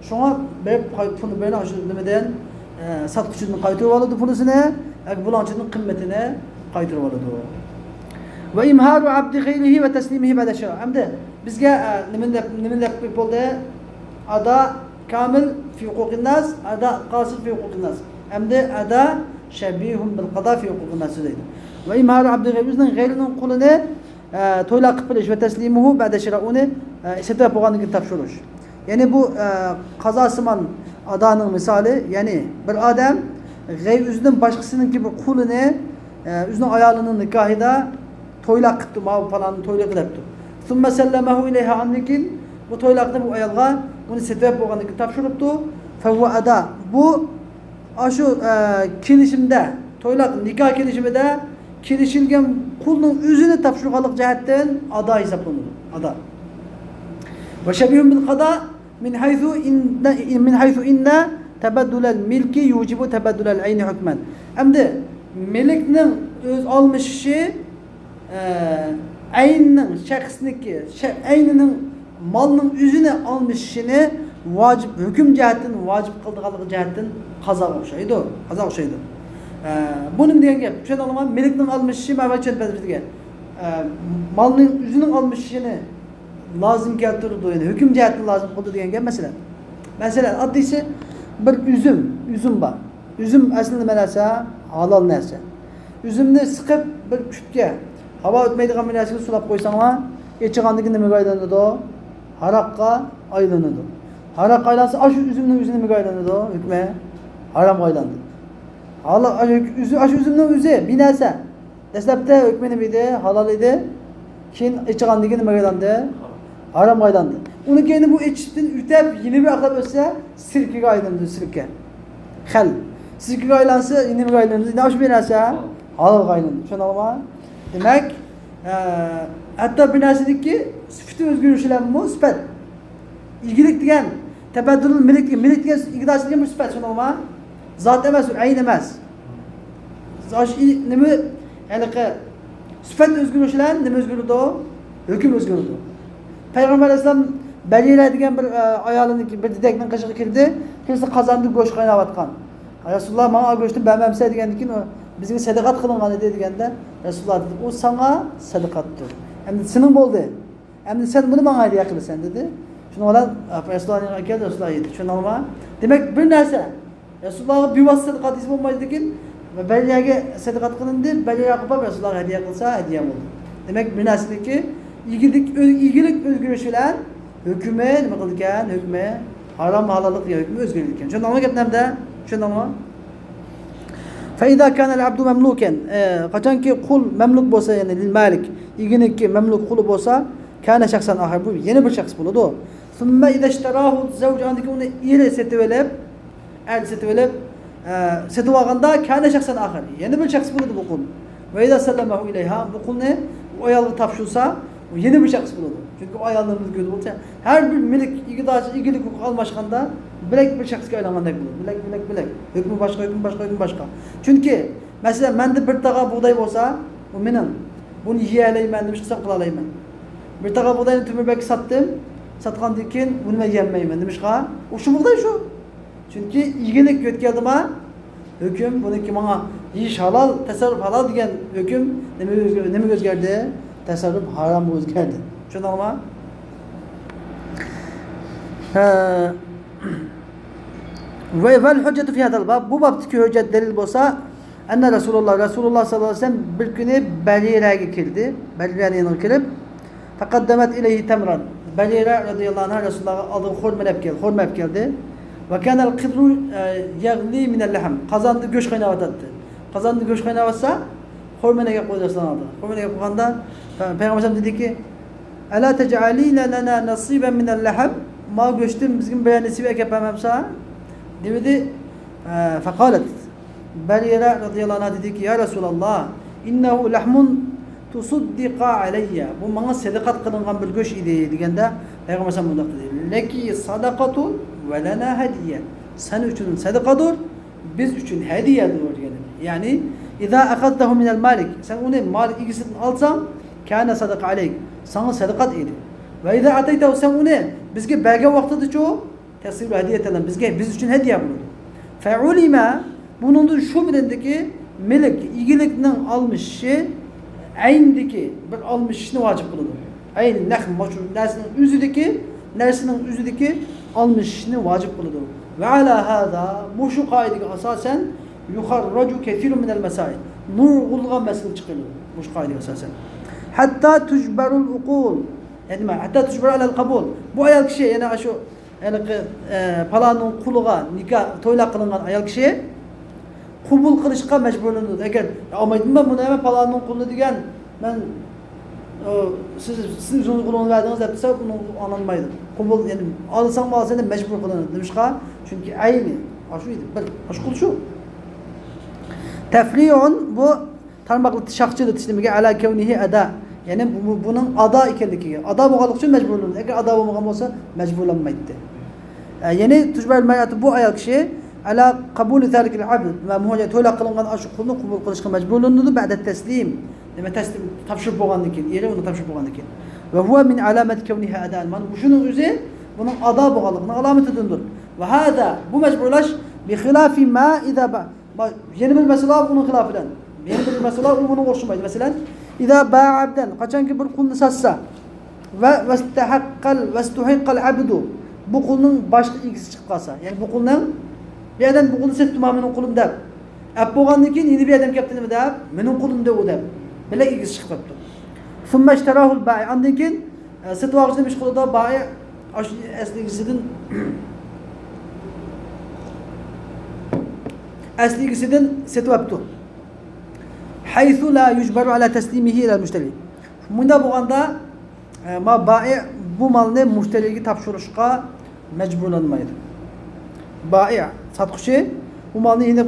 شۇڭا بېرىپ قاي-، پۇلنى بېرىپ ئاشۇ نېمىدىن، ئە، ساتقۇچىدىن قايتۇرۇۋالىدۇ پۇلىسىنى، ياكى بۇلاڭچىنىڭ قىممىتىنى قايتۇرۇۋالىدۇ. ۋە ئىمھارۇ ئەبدى غەيرىھى ۋە تەسلىمىھى بەئدە شىرا. ئەمدى بىزگە، ئە، نېمىنى دەپ، نېمىنى دەپ بولدى؟ ئادا كامىل فى ھوقۇقىن ناس، ئادا قاسىر فى ھوقۇقىن ناس. ئەمدى ئادا شەبىھۇن بىل قازا فى ھوقۇقىن ناس دەيدۇ. ۋە ئىمھارۇ ئەبدى غەيرىھى، ئۆزىنىڭ غەيرىنىڭ قۇلىنى، ئە، تويلاق قىلىپ بېرىش، ۋە تەسلىمۇھۇ بەئدە شىرا، ئۇنى، ئە، سېتىپ بولغاندىن كېيىن تاپشۇرۇش. يەنى بۇ، ئە، قازاسىمان ئادانىڭ مىسالى، يەنى بىر ئادەم غەي-، ئۆزىدىن باشقىسىنىڭكى بىر قۇلىنى، ئە، ئۆزىنىڭ ئايالىنىڭ نىكاھىدا تويلاق قىپتۇ، ماۋۇ پالاننى تويلۇق دەپتۇ. ثم سلمه إليها، ئاندىن كېيىن بۇ تويلاقنى بۇ ئايالغا، بۇنى سېتىۋەپ بولغاندىن كېيىن تاپشۇرۇپتۇ. فهو أداء، بۇ ئاشۇ، ئە، كېلىشىمدە، تويلاق نىكاھ كېلىشىمىدە كېلىشىلگەن قۇلنىڭ ئۆزىنى تاپشۇرغانلىق جەھەتتىن ئادا ھېسابلىنىدۇ. ئادا. وشبيه بالقضاء من حيث إن، من حيث إن تبدل الملك يوجب تبدل العين حكما. ئەمدى مۈلۈكنىڭ ئۆز ئالمىشىشى، ئە، ئەيننىڭ، شەخسنىڭكى، شە-، ئەينىنىڭ، مالنىڭ ئۆزىنى ئالمىشىشىنى ۋاجىپ، ھۆكۈم جەھەتتىن ۋاجىپ قىلىدىغانلىقى جەھەتتىن قازاغا ئوخشايدۇ. قازاغا ئوخشايدۇ. ئە، بۇ نېمە دېگەن گەپ؟ چۈشەندىڭلارمۇ؟ مۈلۈكنىڭ ئالمىشىشى، مەن چۈشەندۈرگەن. ئە، مالنىڭ ئۆزىنىڭ ئالمىشىشىنى لازىم كەلتۈرىدۇ، يەنى ھۆكۈم جەھەتتىن لازىم قىلىدۇ دېگەن گەپ مەسىلەن. مەسىلەن، ئاددىيسى بىر ئۈزۈم، ئۈزۈم بار. ئۈزۈم ئەسلى نېمە نەرسە؟ ھالال نەرسە. ئۈزۈمنى سىقىپ بىر كۈتكە، ھاۋا ئۆتمەيدىغان بىر نەرسىگە سۇلاپ قويساڭلار، ئېچىغاندىن كېيىن نېمىگە ئايلىنىدۇ؟ ھاراققا ئايلىنىدۇ. ھاراققا ئايلانسا، ئاشۇ ئۈزۈمنىڭ ئۆزى نېمىگە ئايلىنىدۇ؟ ھۆكمى ھارامغا ئايلاندى. ھالا-، ئاشۇ ئۈزۈ-، ئاشۇ ئۈزۈمنىڭ ئۆزى بىر نەرسە. دەسلەپتە ھۆكمى نېمە ئىدى؟ ھالال ئىدى. كېيىن ئېچىغاندىن كېيىن نېمىگە ئايلاندى؟ ھارامغا ئايلاندى. ئۇنىڭ كەينى بۇ ئېچىشتىن ئۆتەپ، يەنە بىر ئاقلاپ ئۆتسە، سىركىگە ئايلىنىدۇ، سىركە. خەل. سىركىگە ئايلانسا، يەنە نېمىگە ئايلىنىدۇ؟ يەنە شۇ بىر نەرسە ھالالغا ئايلىنىدۇ. چۈشەندىڭلارمۇ؟ دېمەك، ئە، ھەتتا بىر نەرسىنىڭكى سۈپىتى ئۆزگىرىشى بىلەنمۇ سۈپەت. ئىگىلىك دېگەن، تەبەددۇل مىلك دېگەن، مىلك دېگەن ئىگىدارچىلىق دېگەن بىر سۈپەت، چۈشەندىڭلارمۇ؟ زات ئەمەس، ئەين ئەمەس. ئاشۇ ئى-، نېمە، ھېلىقى سۈپەت ئۆزگىرىشى بىلەن نېمە ئۆزگىرىدۇ؟ ھۆكۈم ئۆزگىرىدۇ. پەيغەمبەر ئەلەيھىسسالام بەرىرە دېگەن بىر، ئە، ئايالىنىڭ بىر دېدەكنىڭ قېشىغا كىردى. كىرسە قازاندا گۆش قايناۋاتقان. «رەسۇلۇللا، ماڭا گۆشتىن بەرمەمسە» دېگەندىن كېيىن، «ئۇ بىزگە سەدىقەت قىلىنغان ئىدى» دېگەندە، رەسۇلۇللا دېدى، «ئۇ ساڭا سەدىقەتتۇر. ئەمدى سېنىڭ بولدى. ئەمدى سەن بۇنى ماڭا ھەدىيە قىلىسەن» دېدى. شۇنىڭ بىلەن رەسۇلۇللانىڭ يېنىغا كەلدى، رەسۇلۇللا يېدى. چۈشەندىڭلارمۇ؟ دېمەك، بىر نەرسە رەسۇلۇللاغا بىۋاسىتە سەدىقە دېسە بولمايدۇ، لېكىن بەرىرەگە سەدىقەت قىلىندى، بەرىرە قوپاپ رەسۇلۇللاغا ھەدىيە قىلسا، ھەدىيە بولدى. دېمەك، بىر نەرسىنىڭكى ئىگىلىك، ئۆ-، ئىگىلىك ئۆزگىرىشى بىلەن ھۆكمى نېمە قىلىدىكەن؟ ھۆكمى ھارام، ھالاللىق دېگەن ھۆكمى ئۆزگىرىدىكەن. چۈشەندىڭلارمۇ گەپنى ئەمدى؟ چۈشەندىڭلارمۇ؟ فإذا كان العبد مملوكا، ئە، قاچانكى قۇل مەملۇك بولسا، يەنى للمالك، ئىگىنىڭكى مەملۇك قۇلى بولسا، كان شخصا آخر، بۇ يەنە بىر شەخس بولىدۇ. ثم إذا اشتراه الزوج، ئاندىن كېيىن ئۇنى ئېرى سېتىۋېلىپ، ئەر سېتىۋېلىپ، ئە، سېتىۋالغاندا، كان شخصا آخر، يەنە بىر شەخس بولىدۇ بۇ قۇل. وإذا سلمه إليها، بۇ قۇلنى ئۇ ئايالغا تاپشۇرسا، ئۇ يەنە بىر شەخس بولىدۇ. چۈنكى ئۇ ئايالنىڭ مۈلكىدە بولسا، ھەر بىر مۈلۈك ئىگىدارچى، ئىگىلىك ھوقۇقى ئالماشقاندا، بىلەك بىر شەخسكە ئايلانغاندەك بولىدۇ. بىلەك، بىلەك، بىلەك. ھۆكمى باشقا، ھۆكمى باشقا، ھۆكمى باشقا. چۈنكى، مەسىلەن، مەندە بىر تاغا بۇغداي بولسا، ئۇ مېنىڭ. بۇنى يېيەلەيمەن، نېمە ئىش قىلسام قىلالايمەن. بىر تاغا بۇغداينى تۆمۈر بەگكە ساتتىم. ساتقاندىن كېيىن بۇنى مەن يېيەلمەيمەن. نېمىشقا؟ ئۇ شۇ بۇغداي شۇ. چۈنكى ئىگىلىك ئۆتكەلدىما، ھۆكۈم بۇنىڭكى ماڭا يېيىش ھالال، تەسەررۇپ ھالال دېگەن ھۆكۈم نېمە ئۆزگە-، نېمىگە ئۆزگەردى؟ تەسەررۇپ ھارامغا ئۆزگەردى. چۈشەندىڭلارمۇ؟ ھە. ۋە، ۋەل ھۆججەتۇ فى ھازەل باب، بۇ بابتىكى ھۆججەت، دەلىل بولسا، ئەننە رەسۇلۇللا، رەسۇلۇللا سەللەللاھۇ ئەلەيھى ۋەسەللەم بىر كۈنى بەرىرەگە كىردى، بەرىرەنىڭ يېنىغا كىرىپ، فەقەددەمەت ئىلەيھى تەمرەن، بەرىرە رەزىيەللاھۇ ئەنھا رەسۇلۇللاغا ئالدىغا خورما ئەپ كەلدى، خورما ئەپ كەلدى. ۋە كانەل قىدرۇ، ئە، يەغلى مىنەل لەھم، قازاندا گۆش قايناۋاتاتتى. قازاندا گۆش قايناۋاتسا، خورمىنى ئەكەپ قويدى رەسۇلۇللا ئالدىغا. خورمىنى ئەكەپ قويغاندا، پەيغەمبەر ئەلەيھىسسالام دېدىكى، ئەلا تەجئەلىنە لەنا نەسىبەن مىنەل لەھم، ما گۆشتىن بىزگە بىرەر نېسىپ ئەكەپ بەرمەمسە؟ دېدى. ئە، فەقالەت، بەرىرە رەزىيەللاھۇ ئەنھا دېدىكى، يا رەسۇلاللا، ئىننەھۇ لەھمۇن تۇسەددىقە ئەلەييە، بۇ ماڭا سەدىقەت قىلىنغان بىر گۆش ئىدى، دېگەندە، پەيغەمبەر ئەلەيھىسسالام مۇنداق دېدى، لەكى سەدەقەتۇن ۋە لەنا ھەدىيە، سەن ئۈچۈن سەدىقەدۇر، بىز ئۈچۈن ھەدىيەدۇر دېگەن. يەنى، ئىزا ئەخەزتەھۇ مىنەل مالىك، سەن ئۇنى مال ئىگىسىدىن ئالساڭ، كانە سەدەقە ئەلەيك، ساڭا سەدىقەت ئىدى. ۋە ئىزا ئەتەيتەھۇ، سەن ئۇنى بىزگە بەرگەن ۋاقتىدىچۇ، تەسىرۇ ھەدىيەتەن، بىزگە، بىز ئۈچۈن ھەدىيە بولىدۇ. فەئۇلىمە، بۇنىڭدىن شۇ بىلىندىكى، مىلك، ئىگىلىكنىڭ ئالمىشىشى ئەيندىكى بىر ئالمىشىشنى ۋاجىپ قىلىدۇ. ئەينى نەق مەشھۇر نەرسىنىڭ ئۆزىدىكى، نەرسىنىڭ ئۆزىدىكى ئالمىشىشنى ۋاجىپ قىلىدۇ. ۋە ئالا ھازا، مۇشۇ قائىدىگە ئاساسەن، يۇخەررەجۇ كەسىرۇن مىنەل مەسائىل، نۇرغۇنلىغان مەسىلە چىقىرىلىدۇ مۇشۇ قائىدىگە ئاساسەن. ھەتتا تۇجبەرۇل ئۇقۇل، يەنى نېمە؟ ھەتتا تۇجبەرۇ ئەلەل قەبۇل. بۇ ئايال كىشى، يەنى ئاشۇ ھېلىقى، ئە، پالانىڭ قۇلىغا نىكاھ، تويلاق قىلىنغان ئايال كىشى قوبۇل قىلىشقا مەجبۇرلىنىدۇ. ئەگەر، «يا، ئالمايمەن بۇنى، مەن پالانىڭ قۇلى دېگەن، مەن ئۇ، سىز، سىز ئۆزىڭىز قولىڭىزنى بەردىڭىز دەپ دېسە، ئۇنىڭ ئاڭلانمايدۇ. قوبۇل، يەنى ئالساڭمۇ ئالسا، يەنە مەجبۇر قىلىنىدۇ. نېمىشقا؟ چۈنكى ئەينى ئاشۇ ئىدى. بىر، ئاشۇ قۇل شۇ. تەفرىئۇن، بۇ تارماقلىتىش، شاخچىلىتىش نېمىگە؟ ئەلا كەۋنىھى ئەدا. يەنى بۇ، بۇ، بۇنىڭ ئادا ئىكەنلىكىگە. ئادا بولغانلىقى ئۈچۈن مەجبۇرلىنىدۇ. ئەگەر ئادا بولمىغان بولسا، مەجبۇرلانمايتتى. ئە، يەنى تۇجبەرۇل مەرئەتۇ، بۇ ئايال كىشى، ئەلا قەبۇلى زالىكەل ئەبد، ۋە مۇھاجەت، تويلاق قىلىنغان ئاشۇ قۇلنى قوبۇل قىلىشقا مەجبۇرلىنىدۇ، بەئدە تەسلىم. دېمەك، تەسلىم، تاپشۇرۇپ بولغاندىن كېيىن، ئېرى ئۇنى تاپشۇرۇپ بولغاندىن كېيىن. ۋە ھۇۋە مىن ئالامەتى كەۋنىھا ئەدان. مانا مۇشۇنىڭ ئۆزى بۇنىڭ ئادا بولغانلىقىنىڭ ئالامىتىدىندۇر. ۋە ھازا، بۇ مەجبۇرلاش، بىخىلافى ما ئىزا با-، ما-، يەنە بىر مەسىلە بار ئۇنىڭ خىلاپى بىلەن. يەنە بىر مەسىلە بار، ئۇ بۇنىڭغا ئوخشىمايدۇ. مەسىلەن، ئىزا باء ئەبدەن، قاچانكى بىر قۇلنى ساتسا، ۋە ۋەستەھەققەل، ۋەستۇھىققەل ئەبدۇ، بۇ قۇلنىڭ باشقا ئىگىسى چىقىپ قالسا، يەنى بۇ قۇلنىڭ، بۇ ئادەم بۇ قۇلنى سېتىپتۇ، مانا مېنىڭ قۇلۇم دەپ. ئەپ بولغاندىن كېيىن يەنە بۇ ئادەم كەپتۇ، نېمە دەپ؟ مېنىڭ قۇلۇم دەپ، ئۇ دەپ. بىلەك ئىگىسى چىقىپ قاپتۇ. ثم اشتراه البائع، ئاندىن كېيىن، ئە، سېتىۋالغۇچى نېمە ئىش قىلىدۇ؟ بائىع ئاشۇ ئەسلى ئىگىسىدىن، ئەسلى ئىگىسىدىن سېتىۋاپتۇ. حيث لا يجبر على تسليمه إلى المشتري. مۇنداق بولغاندا، ئە، ما بائىع بۇ مالنى مۇشتەرىگە تاپشۇرۇشقا مەجبۇرلانمايدۇ. بائىع، ساتقۇچى، بۇ مالنى يەنە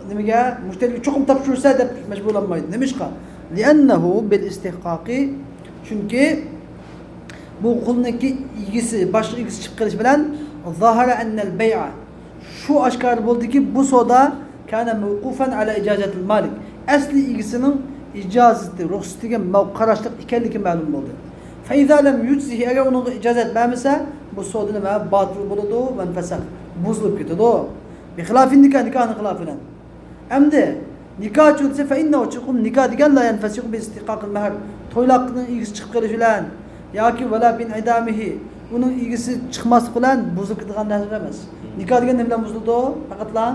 نېمىگە، مۇشتەرىگە چوقۇم تاپشۇرىسەن دەپ مەجبۇرلانمايدۇ. نېمىشقا؟ لأنه بالاستحقاق، چۈنكى بۇ قۇلنىڭكى ئىگىسى، باشقا ئىگىسى چىقىپ قېلىش بىلەن، ظهر أن البيع، شۇ ئاشكارا بولدىكى، بۇ سودا كان موقوفا على إجازة المالك، ئەسلى ئىگىسىنىڭ ئىجازىتى، رۇخسىتىگە مەۋ-، قاراشلىق ئىكەنلىكى مەلۇم بولدى. فإذا لم يجزه، ئەگەر ئۇنىڭغا ئىجازەت بەرمىسە، بۇ سودا نېمە؟ باتىل بولىدۇ، ۋەنفەسەخ، بۇزۇلۇپ كېتىدۇ. بخلاف النكاح، نىكاھنىڭ خىلاپى بىلەن. ئەمدى نىكاھچۇ دېسە، فإنه، چوقۇم نىكاھ دېگەن لا ينفسخ باستحقاق المهر، تويلاقنىڭ ئىگىسى چىقىپ قېلىشى بىلەن ياكى ولا بانعدامه، ئۇنىڭ ئىگىسى چىقماسلىقى بىلەن بۇزۇلۇپ كېتىدىغان نەرسە ئەمەس. نىكاھ دېگەن نېمە بىلەن بۇزۇلىدۇ؟ پەقەتلا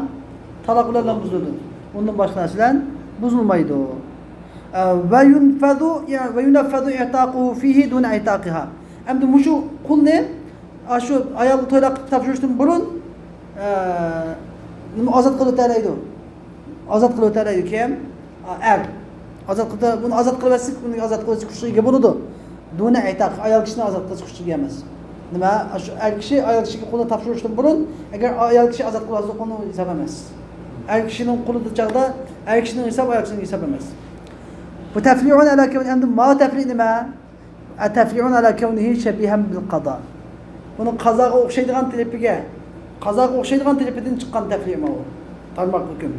تالاق بىلەن بۇزۇلىدۇ. ئۇندىن باشقا نەرسە بىلەن بۇزۇلمايدۇ. ئە، وينفذ، يا، وينفذ اعتاقه فيه دون عتاقها. ئەمدى مۇشۇ قۇلنى، ئاشۇ ئايالغا تويلاق قىلىپ تاپشۇرۇشتىن بۇرۇن، ئە، نېمە، ئازاد قىلىۋېتەلەيدۇ. ئازاد قىلىۋېتەلەيدۇ كىم؟ ئا، ئەر. ئازاد قىلىپ، بۇنى ئازاد قىلىۋەتسەك، بۇنى ئازاد قىلىۋەتسەك كۈچلۈك ئىگە بولىدۇ. دون ئەتاق، ئايال كىشىنى ئازاد قىلىش كۈچلۈك ئەمەس. نېمە؟ شۇ ئەر كىشى ئايال كىشىگە قۇلنى تاپشۇرۇشتىن بۇرۇن، ئەگەر ئايال كىشى ئازاد قىلىۋاتسا، قۇلنى ھېساب ئەمەس. ئەر كىشىنىڭ قۇلىدا چاغدا، ئەر كىشىنىڭ ھېسابى ئايال كىشىنىڭ ھېسابى ئەمەس. بۇ تەفرىئۇن ئەلا كەۋنى، ئەمدى ما تەفرىئ نېمە؟ ئە، تەفرىئۇن ئەلا كەۋنىھى شەبىھەن بىل قازا. بۇنىڭ قازاغا ئوخشايدىغان تەرىپىگە، قازاغا ئوخشايدىغان تەرىپىدىن چىققان تەفرىئ ماۋۇ. تارماق ھۆكۈم.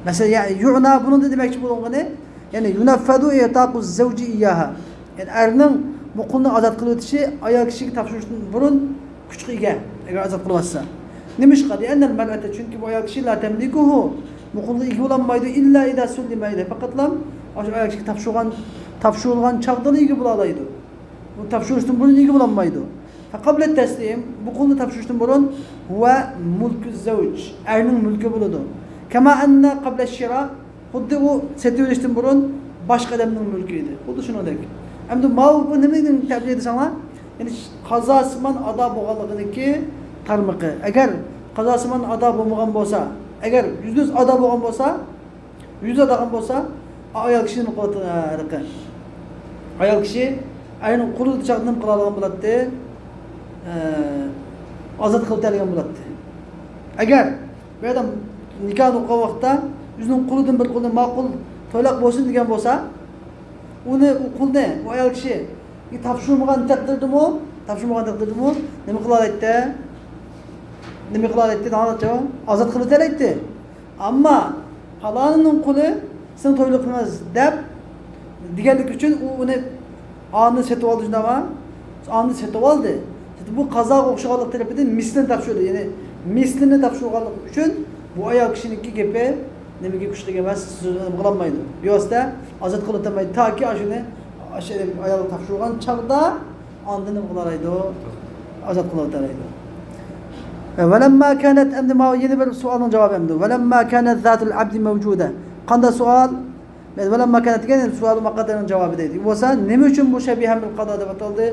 مەسىلەن، يەنى يۇنا، بۇنىڭدا دېمەكچى بولغىنى، يەنى يۇنەففەزۇ ئىتاقۇ زەۋجى ئىياھا. يەنى ئەرنىڭ بۇ قۇلنى ئازاد قىلىۋېتىشى ئايال كىشىگە تاپشۇرۇشتىن بۇرۇن كۈچكە ئىگە، ئەگەر ئازاد قىلىۋاتسا. نېمىشقا؟ لىئەننەل مەرئەتە، چۈنكى بۇ ئايال كىشى لا تەملىكۇھۇ، بۇ قۇلغا ئىگە بولالمايدۇ، ئىللا ئىزا سۇللىمە ئىلەيھى، پەقەتلا ئاشۇ ئايال كىشىگە تاپشۇرغان، تاپشۇرۇلغان چاغدىلا ئىگە بولالايدۇ. بۇ تاپشۇرۇشتىن بۇرۇن ئىگە بولالمايدۇ. فقبل التسليم، بۇ قۇلنى تاپشۇرۇشتىن بۇرۇن، ھۇۋە مۇلكۇ زەۋج، ئەرنىڭ مۈلكى بولىدۇ. كما أن قبل الشراء، خۇددى ئۇ سېتىۋېلىشتىن بۇرۇن باشقا ئادەمنىڭ مۈلكى ئىدى. خۇددى شۇنىڭدەك. ئەمدى ماۋۇ بۇ نېمىدىن تەبىئىي دېسەڭلار؟ يەنى قازاسىمان ئادا بولغانلىقىنىڭكى تارمىقى. ئەگەر قازاسىمان ئادا بولمىغان بولسا، ئەگەر يۈزدە يۈز ئادا بولغان بولسا، يۈز ئادا قىلغان بولسا، ئايال كىشى نېمە قىلىدىغان؟ ئايال كىشى ئەرنىڭ قۇلىدا چاغدا نېمە قىلالىغان بولاتتى؟ ئە، ئازاد قىلىپ بېرەلىگەن بولاتتى. ئەگەر بۇ ئادەم نىكاھنى ئوقۇغان ۋاقىتتا ئۆزىنىڭ قۇلىدىن بىر قۇلنى ماقۇل تويلاق بولسۇن دېگەن بولسا، ئۇنى، ئۇ قۇلنى، ئۇ ئايال كىشىگە تاپشۇرمىغان تەقدىردىمۇ، تاپشۇرمىغان تەقدىردىمۇ نېمە قىلالايتتى؟ نېمە قىلالايتتى؟ ئازاد قىلىۋېتەلەيتتى. ئەمما پالانىنىڭ قۇلى سېنىڭ تويلۇقۇڭ ئەمەس دەپ دېگەنلىكى ئۈچۈن ئۇ ئۇنى ئاندىن سېتىۋالدى، شۇنداقمۇ؟ ئاندىن سېتىۋالدى. بۇ قازاغا ئوخشىغانلىق تەرىپىدىن مىسلىنى تاپشۇردى. يەنى مىسلىنى تاپشۇرغانلىقى ئۈچۈن بۇ ئايال كىشىنىڭكى گېپى نېمىگە كۈچلۈك ئەمەس، سۆزىنى نېمە قىلالمايدۇ. بىۋاسىتە ئازاد قىلىۋېتەلمەيدۇ. تاكى ئاشۇنى، ئاشۇ ئايالغا تاپشۇرغان چاغدا ئاندىن نېمە قىلالايدۇ؟ ئازاد قىلىۋېتەلەيدۇ. ۋەلەمما كانەت، ئەمدى ماۋۇ يەنە بىر سوئالنىڭ جاۋابى ئەمدى. ۋەلەمما كانەت زاتۇل ئەبدى مەۋجۇدە. قانداق سوئال؟ ۋەلەمما كانەت دېگەن سوئال مۇقەددەرنىڭ جاۋابى دەيدۇ. بولسا نېمە ئۈچۈن بۇ شەبىھەن بىل قازا دەپ ئاتالدى؟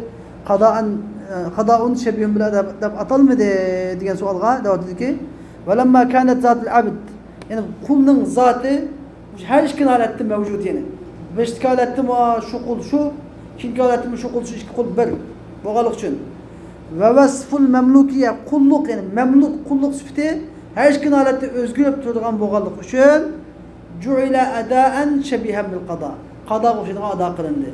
قازائەن، ئە، قازائۇن شەبىھۇن بىل دەپ، دەپ ئاتالمىدى دېگەن سوئالغا دەۋاتىدۇكى، ۋەلەمما كانەت زاتۇل ئەبد، يەنى قۇلنىڭ زاتى ھەر ئىككىلا ھالەتتە مەۋجۇت يەنى. بىرىنچى ھالەتتىمۇ شۇ قۇل شۇ، كېيىنكى ھالەتتىمۇ شۇ قول، شۇ ئىككى قول بىر بولغانلىقى ئۈچۈن. ۋە ۋەسفۇل مەملۇكىيە، قۇللۇق، يەنى مەملۇك، قۇللۇق سۈپىتى ھەر ئىككى ھالەتتە ئۆزگىرىپ تۇرىدىغان بولغانلىقى ئۈچۈن، جۇئىلە ئەدائەن شەبىھەن بىل قازا، قازاغا ئوخشايدىغان ئادا قىلىندى.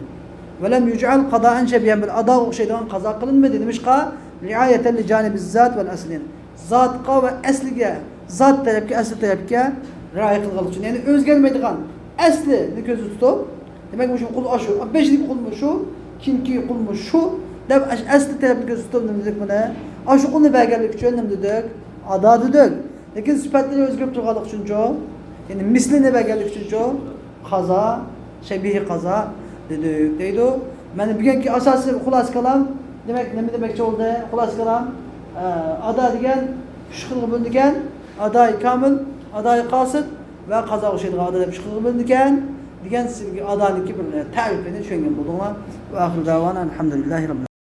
ۋە لەم يۇجئەل قازائەن شەبىھەن بىل ئاداغا ئوخشايدىغان قازا قىلىنمىدى. نېمىشقا؟ رىئايەتەن لى جانىبىز زات ۋەل ئەسلىن، زاتقا ۋە ئەسلىگە، زات تەرەپكە، ئەسلى تەرەپكە رىئايە قىلغانلىقى ئۈچۈن، يەنى ئۆزگەرمەيدىغان ئەسلىنى كۆزدە تۇتۇپ، دېمەك، مۇشۇ قول ئاشۇ، بېشىدىكى قولمۇ شۇ، كېيىنكى قولمۇ شۇ دەپ، ئەش-، ئەسلى تەرەپنى كۆزدە تۇتۇپ، نېمە دېدۇق بۇنى؟ ئاشۇ قولنى بەرگەنلىك ئۈچۈن نېمە دېدۇق؟ ئادا دېدۇق. لېكىن سۈپەتلىرى ئۆزگىرىپ تۇرغانلىقى ئۈچۈنچۇ؟ يەنى مىسلىنى بەرگەنلىكى ئۈچۈنچۇ؟ قازا، شەبىھى قازا دېدۇق، دەيدۇ. مانا بۈگۈنكى ئاساسىي خۇلاسە كالام، دېمەك، نېمە دېمەكچى بولدى؟ خۇلاسە كالام، ئە، ئادا دېگەن ئۈچ خىلغا بۆلۈنگەن، ئاداي كامىل، ئاداي قاسىت ۋە قازاغا ئوخشايدىغان ئادا دەپ ئۈچ خىلغا بۆلۈنگەن دېگەن سىزگە ئادانىڭكى بىر تەرىپىنى چۈشەنگەن بولدۇڭلار. ۋە ئاخىر دەۋانا ئەلھەمدۇلىللاھى رەببىل